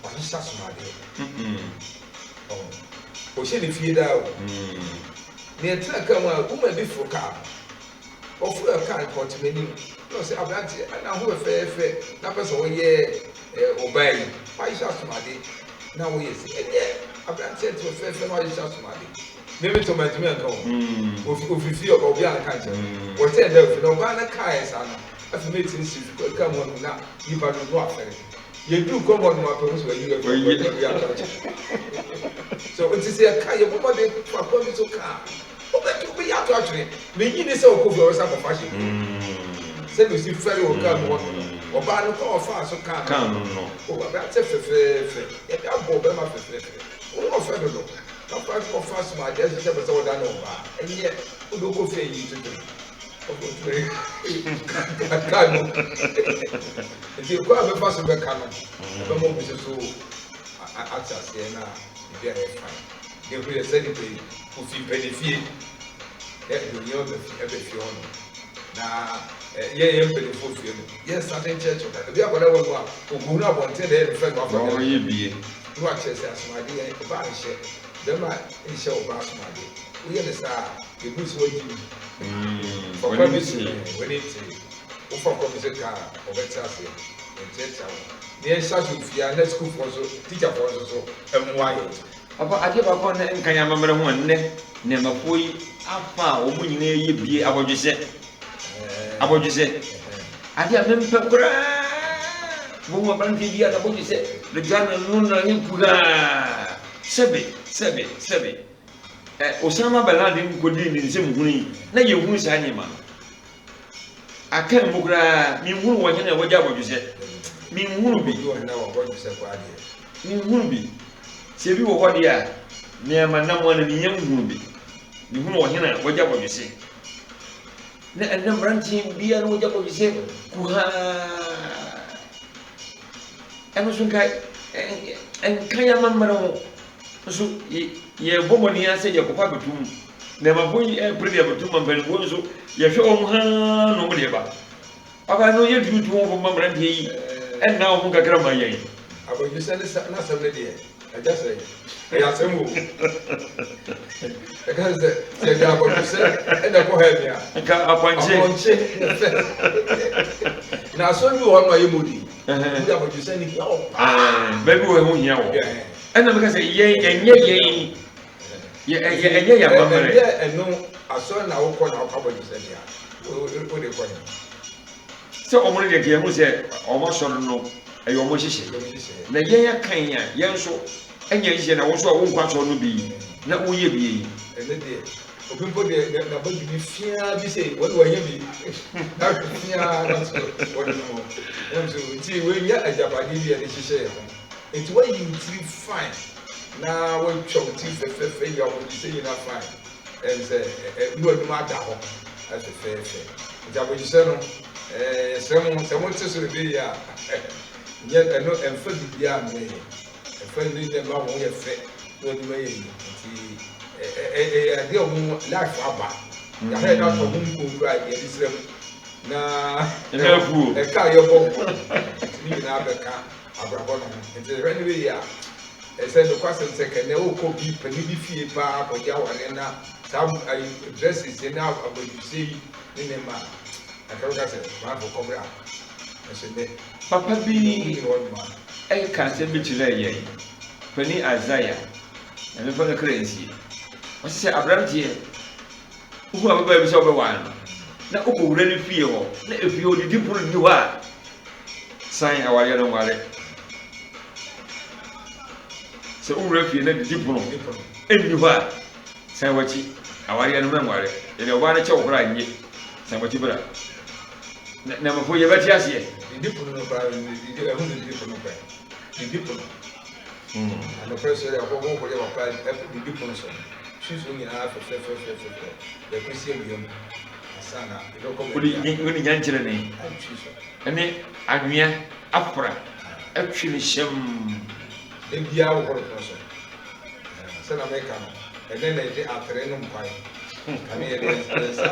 wahyehyɛ asomadeɛ. Ɔhyɛ ne fie daa o. Na yɛtena kaa mu a woman bi foro kaa no. Ɔforo kaa no ɔte m'anim na ɔsɛ aberanteɛ ɛna ho fɛfɛɛfɛ na pɛ sɛ ɔyɛ ɔbaa yi wahyehyɛ asomade na woyɛ sɛ ɛnyɛ aberanteɛ te fɛfɛɛfɛ na wahyehyɛ asomade. Me me tɔ mantumi anka o. Ofi ofi fie ɔba obi anka nkyɛn. Wɔtɛn dɛ ofi na ɔbaa no kaeɛ saa no afei mate no si kaa mu hɔ nom na nipa no no afɛre. Yɛduru kurom hɔ nom apɛ ho sɛ wayi wafi wayi ato akyɛ. So nti sɛ yɛka yɛbɔ mmɔden fa kwan bi so ka a wobɛtu wobɛyi ato atwene. Menyi ne sɛ ɔkɔ fie ɔbɛsa akɔfa hyɛ bio. Sɛdeɛ osi fɛre wɔ kaa mu hɔ nom no ɔbaa no kwan ɔfaa so kaa no no o aberanteɛ fɛfɛɛfɛ yɛde abɔ ɔbɛrima fɛfɛɛfɛ wo ho ɔfɛ dodo. Papa kɔfa asomadeɛ hyehyɛ pɛ sɛ wɔda ne ɔbaa ɛnyɛ wode wokɔ fie yi toto ka no nti kɔ a bɛfa so bɛka no ɛbɛma obi so so ate aseɛ na ebi ayɛ fine deɛ hwɛ yɛ sɛ nipa yi ofi mpɛne fie na ɛde onye ɛbɛ fie hɔ no na yɛ yɛ mpanyinfoɔ fie no yɛ nsate nkyerɛkyerɛ ebi akɔda wɔ no a oguhunu abɔnten na ɛyɛ ne fɛ no afa ɔyɛ bie Na wakyerɛ sɛ asomadeɛ yɛ ɔbaa nhyɛ, bɛrima nhyɛ ɔbaa asomadeɛ. Woyɛ no saa a, yɛbu sɛ wagye mu. Fa kwan bi so, w'ani ntee. Wofa kwan bi so ka a, wɔbɛte aseɛ. Yɛnteatea wɔn. Na yɛnhyɛ aseɛ wɔ fie ha na sukuufoɔ nso, tikyafoɔ nso so mmoa yɛn. Papa, adeɛ baako a na ɛnka yɛn amammerɛ ho a nnɛ nnɛɛmafoɔ yi afa a wɔn nyinaa yɛ bie abɔdwesɛ. Abɔdwesɛ. Adeɛ a mempɛ koraa. Wohu aberanteɛ bi a n'abɔdwesɛ regya n'ano na ayɛ kuhaa. Sɛbe, sɛbe, sɛbe. Ɛ, Osama bin Laden nkɔdii ne nsam hunu yi, na yɛhunu saa nneɛma no. Akan mu koraa, menhunu wɔ hene a wagya abɔdwesɛ. Menhunu bi. Menhunu bi. Sɛ ebi wɔ hɔ deɛ a, nea manam ano menya nhunu bi. Mehunu ɔhene a wagya abɔdwesɛ. Na ɛnnɛ mmeranteɛ biara na wɔgya bɔdwesɛ kuhaa. Ɛno nso nka nka yɛ amammerɛ ho. Nso yɛbɔ mmɔden ara sɛ yɛkɔfa abɛtum. Na ɛmafo yi ɛrepere de abɛtum ma mpanimfoɔ nso yɛhwɛ wɔn haa na wɔn de ba. Papa no yɛntumi ntu ho fo mma mmeranteɛ yi ɛnna wɔn ho kakra ma yɛn. Abɔdwesɛ ne n'asɛm no deɛ Agya sɛ ɛyɛ asɛm o. Ɛka sɛ sɛ ɛda abɔdwesɛ ɛna ɛkɔ ha mi a. Nka apɔnkye. Apɔnkye na fɛ. Na asɔre bi wɔ hɔ no a yɛ modi. Wodi abɔdwesɛ ne hia wɔ paa. Baabi wɔ ɛho hia wɔ. Ɛna meka sɛ yɛn ɛnyɛ yɛn yɛ ɛnyɛ yɛn amammerɛ. Ɛnyɛ ɛno asɔre na wokɔ na wokɔ abɔdwesɛ deɛ wode kɔ yɛn. Sɛ wɔn no deɛ nka yɛhu sɛ wɔn asɔre no ɛyɛ wɔn nhyehyɛ. Na yɛn akan a yɛn nso ɛnyɛ nhyehyɛ na wɔn nso a wɔnkɔ asɔre no bi yi na wɔyɛ bi yi. Ɛne deɛ obi mpo deɛ n'abɔdwe bi fiaa bi sɛ wɔde wɔnyɛ bi n'ahwɛ fiaa na so wɔde no ho ɛm so nti wɔnyɛ agyapadeɛ bi a yɛde hyehyɛ yɛn ho nti wɔayi wo tiri fine na wɔatwa wo tiri fɛfɛɛfɛ yi abɔdwe sɛ nyina fine. Ɛne sɛ, ɛ, mo anim ada hɔ fɛfɛɛfɛ. Nti abodwohyɛ no, ɛ, yɛsrɛ mo, sɛ mote so bebe yie a, nyɛ ɛno, ɛmfa biribiara mmrɛ yɛn. Ɛmfa ne nyɛ mma wɔn yɛ fɛ na wɔn anim ayɛ yie. Nti, ɛ, ɛ, ɛyɛ adeɛ a wɔn life aba. Yɛahwɛ da tɔ ho nkuo koraa a yɛde srɛ mu na Ɛna afuo. ɛka a yɛbɔ nkɔ nti ne nyinaa bɛka abrabɔ no ho. Nti hwɛ ne wei a ɛsɛ nokwasɛm sɛ kɛnɛ wokɔ bi panin bi fie paa kɔgye awareɛ na saa ayi dresses ne abɔdwesɛ yi ne nneɛma a anka bɛka sɛ manfo kɔbra nso nnɛ Papa bi wonni hɔ nom a ɛka asɛm bi kyerɛɛ yɛn, panin Isaiah, Nyame mfa ne kra nsie. Ɔse sɛ aberanteɛ wohu ababaa bi sɛ wobɛware no na wokɔwura ne fie hɔ na efie hɔ didi pono nni hɔ a, san awareɛ no nware. Sɛ wowura fie na didi pono nni hɔ a, san w'akyi awareɛ no mɛnware. Yɛde ɔbaa no kyɛ wo koraa nye, san w'akyi bra. Na na mafo yɛbɛte aseɛ. Didi pono no koraa, ɛho didi pono koraa, didi pono. Anɔpa sɔre a kɔkɔ kɔyɛ papa didi pono so no, shoes no nyinaa fɛfɛfɛfɛfɛ yɛkɔsi awia mu ansa na yɛbɛkɔ baabi a. Wode nyankyerɛne Atwi so. ne anwea afra atwi no hyɛmm. Da biara wohoro pono so. Sɛnea meka no, ɛnnɛ na yɛde atere nom kwan. Kane yɛde yɛn nsa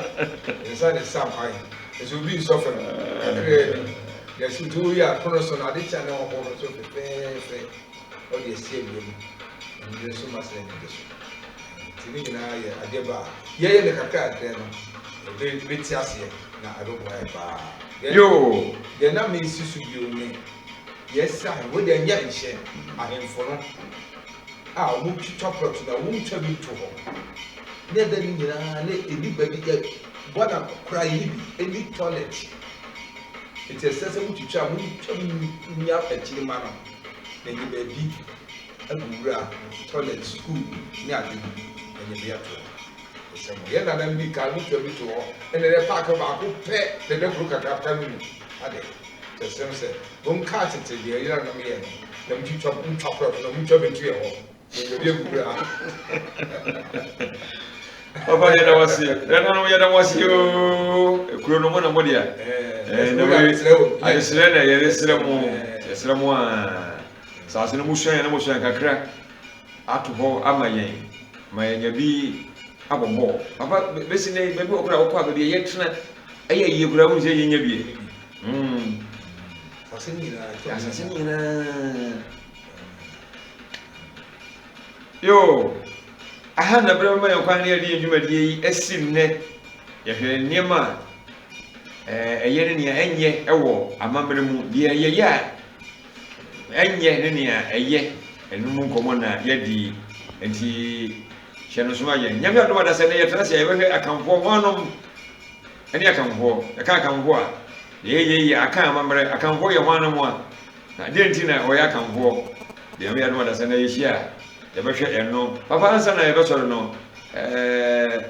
yɛn nsa na ɛsa kwan. Nso obi nsɔ fam kakraa bi. Yɛsi nti woyɛ a pono so no ade kye a na wɔhoro so fɛfɛɛfɛ na wɔde asi awia mu. Anwummere nso ma sɛ anigye so. Nti ne nyinaa yɛ adeɛ ba a yɛyɛ no kakra kakra no yɛbɛte aseɛ na ɛbɛboa yɛn paa. Deɛ Yoo! deɛ na mesi so bio ne yɛsɛ ahemfo deɛ nyɛ nhyɛ ahemfo no a wɔtwitwa plɔt na wɔntwa bi nto hɔ ne ɛda no nyinaa ne ɛni baabi yɛ bɔda koraa yɛni bi ɛni toilet. Enti ɛsɛ sɛ motwitwa a montwa mu nya akyiri ma no, na anya baabi agu wura, toilet, sukuu ne ade bi, anya bi ato hɔ. Ɛsɛ mo. Yɛn nananom dii kan no twa bi too hɔ, ɛna ɛyɛ paake baako pɛ na ɛda kuro kakraka no mu. Adɛn? Kyerɛ sɛm sɛ, monkaa tete deɛ yɛn nananom yɛɛ no, na motwitwa, motwa prɛko na montwa bi nto yɛn hɔ. Papa yɛda wo ase. Nananom yɛda mo ase oo. Kuro no mo na mo dea. Na wei adesrɛ na yɛresrɛ mo. Yɛsrɛ mo a. Saase no mo sua yɛn na mo sua yɛn kakra ato hɔ ama yɛn. Ma yɛnya bi abɔ bɔɔl. Papa bɛsi nɛ baabi wɔ koraa wokɔ a baabi a yɛtena ɛyɛ yie koraa wohu sɛ yɛnya bi. Asase no nyinaa. Asase no nyinaa. Yoo, aha na berɛ bɛma yɛn kwan na yɛde yɛn dwumadie yi asi nnɛ. Yɛhwɛ nneɛma a ɛyɛ ne nea ɛnyɛ wɔ amammerɛ mu, deɛ yɛyɛ a ɛnyɛ ne nea ɛyɛ, ɛno mu nkɔmmɔ na yɛadi. Nti hyɛ no nso ma yɛn. Nyame adom adasɛ nnɛ yɛtena ase a yɛbɛhwɛ Akanfoɔ hwannom ne Akanfoɔ. Yɛka Akanfoɔ a, deɛ ɛyɛ yɛ Akan amammerɛ. Akanfoɔ yɛ hwannom a? Na dɛn nti na wɔyɛ Akanfoɔ? Deɛ Nyame adom adasa na yɛhyia a, yɛbɛhwɛ ɛno. Papa ansa na yɛbɛsɔre no, ɛɛ,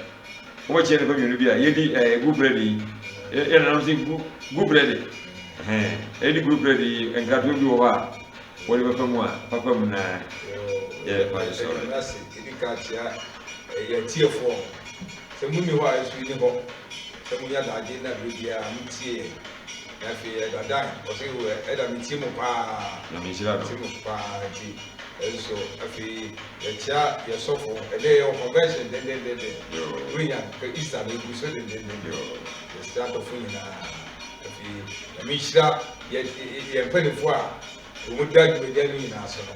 wobɛkyerɛ nnipa mmienu bi a yɛdi ɛɛ gu brɛde yi. Yɛ nananom sɛ gu gu brɛde. Ɛhɛn, yɛdi gu brɛde yi, nkratoɔ bi wɔ hɔ a wɔde bɛfa mu a, papa mu na yɛfa de sɔre. Yɛda ase, yɛdi ka kyea yɛn atiefoɔ. Sɛ monni hɔ a, yɛn nso yɛnni hɔ. Sɛ monya daagye na berɛ biara motie yɛn. Na afei ɛda dan ɔsɛ wɔ ɛda me tie mu paa. Nyame nhyira no. Tie mu paa nti ɛnso afei yɛkyia yɛ sɔfo ɛnɛ yɛ wɔ convention dendendenden. Wenya ka Easter no egu so dendendenden. Yɛsrɛ adɔfo nyinaa afei Nyame nhyira yɛ yɛ mpanimfoɔ a wɔn da dwumadie no nyinaa so no.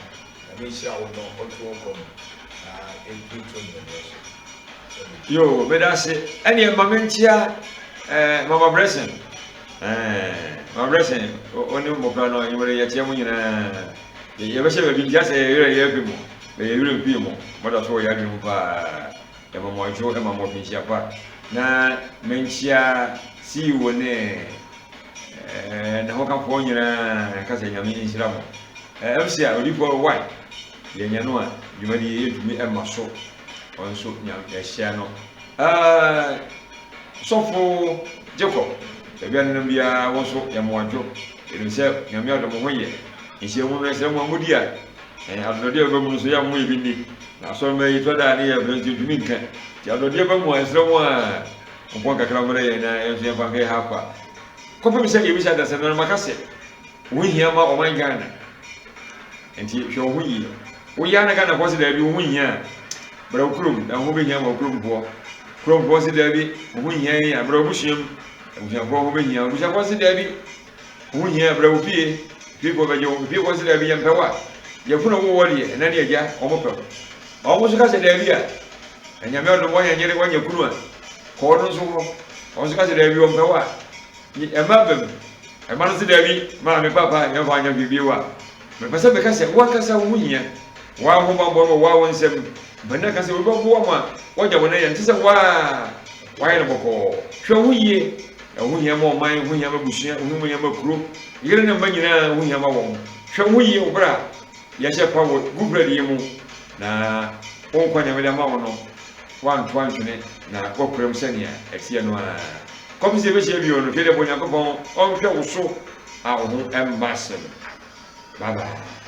Nyame nhyira wɔn na ɔnto wɔn kɔn mu na ɛntu dwumadie so. Yoo, meda ase. Ɛneɛ ma menkyea eh, Mama Blessing. Eh, Mama Blessing, wo ne mmɔfra no, anwummere yɛkyea mo nyinaa. Yɛbɛhyɛ baabi nti asɛ yɛwerɛ yɛ afi mo, na yɛwerɛ mfii mo. Moda so wɔ yɛn adwene mu paa. Yɛma mo adwo, ɛma mo afinhyia pa. Na menkyea CEO ne eh, n'ahokafoɔ nyinaa, ka sɛ Nyame nhyira mo. Eh, MC a odifoɔ Y, yɛnya no a, dwumadie yɛntumi mma so. Ɔno nso Nyame yɛahyia no. Ɛɛ Sɔfo Jacob, baabi a nenam biara wo nso yɛ mo adwo. Yɛnim sɛ Nyame adom wo ho yɛ. Nhyiamu no yɛsrɛ mo a modi a, ɛɛ adɔdɔdeɛ a ɛba mu no nso yɛ a mo yɛ bi nni. Na asɔremma yi tɔ da a ne yɛ brɛ nti yɛntumi nka. Nti adɔdeɛ ba mu a yɛsrɛ mo a mompɔn kakra mmrɛ yɛn na yɛn nso yɛmfa nhwɛ yɛn ha kwa. Kɔpem sɛ yɛbisa dasɛm no na maka sɛ wo ho hia ma ɔman Ghana. Nti hwɛ wo ho yie. Woyɛ a na Ghanafoɔ se daabi wo ho nhia a, bra wo kurom na wo ho bɛhia ma wo kuromfoɔ. Kuromfoɔ se daabi, wo ho nhia yɛn a, bra w'abusua mu. Abusuafoɔ ho bɛhia wo. Abusuafoɔ se daabi, wo ho hia a, bra wo fie. Fiefoɔ bɛgye wo. Fiefoɔ se daabi, yɛmpɛ wo a, yafunu a wowɔ deɛ, ɛna ne agya, wɔn pɛ wo. Wɔn nso ka sɛ daabi a, Anyame adom woanya yere, woanya kunu a, kɔ ɔno nso hɔ. Wɔn nso ka sɛ daabi, wɔmpɛ wo a, ɛmma aba mu. Ɛmma no se daabi, maame, papa, yɛmfa nyɛ hwee bio a, mepɛ sɛ meka sɛ wo ankasa wo ho hia. Wo ara wo ho bammɔ no wɔ wo ara wo nsam. Mpanin aka sɛ obi bɛboa ma woagya wo nan a, ɛnte sɛ wo ara woayɛ no bɔkɔɔ. Hwɛ wo ho yie. Ɛho hia ma ɔman, ɛho hia ma abusua, ɛho hia ma kuro, yere ne mma nyinaa, ɛho hia ma wɔn. Hwɛ wo ho yie wɔ berɛ a yɛahyɛ pa wɔ Good Friday yi mu na wo nkwa Nyame de ama wo no, woanto antwene na woakura mu sɛnea ɛteɛ no ara. Kɔpem sɛ yɛbɛhyia bio no, hwɛ dɛ bɔ Onyankopɔn ɔnhwɛ wo so a wo ho mma asɛm. Bye bye.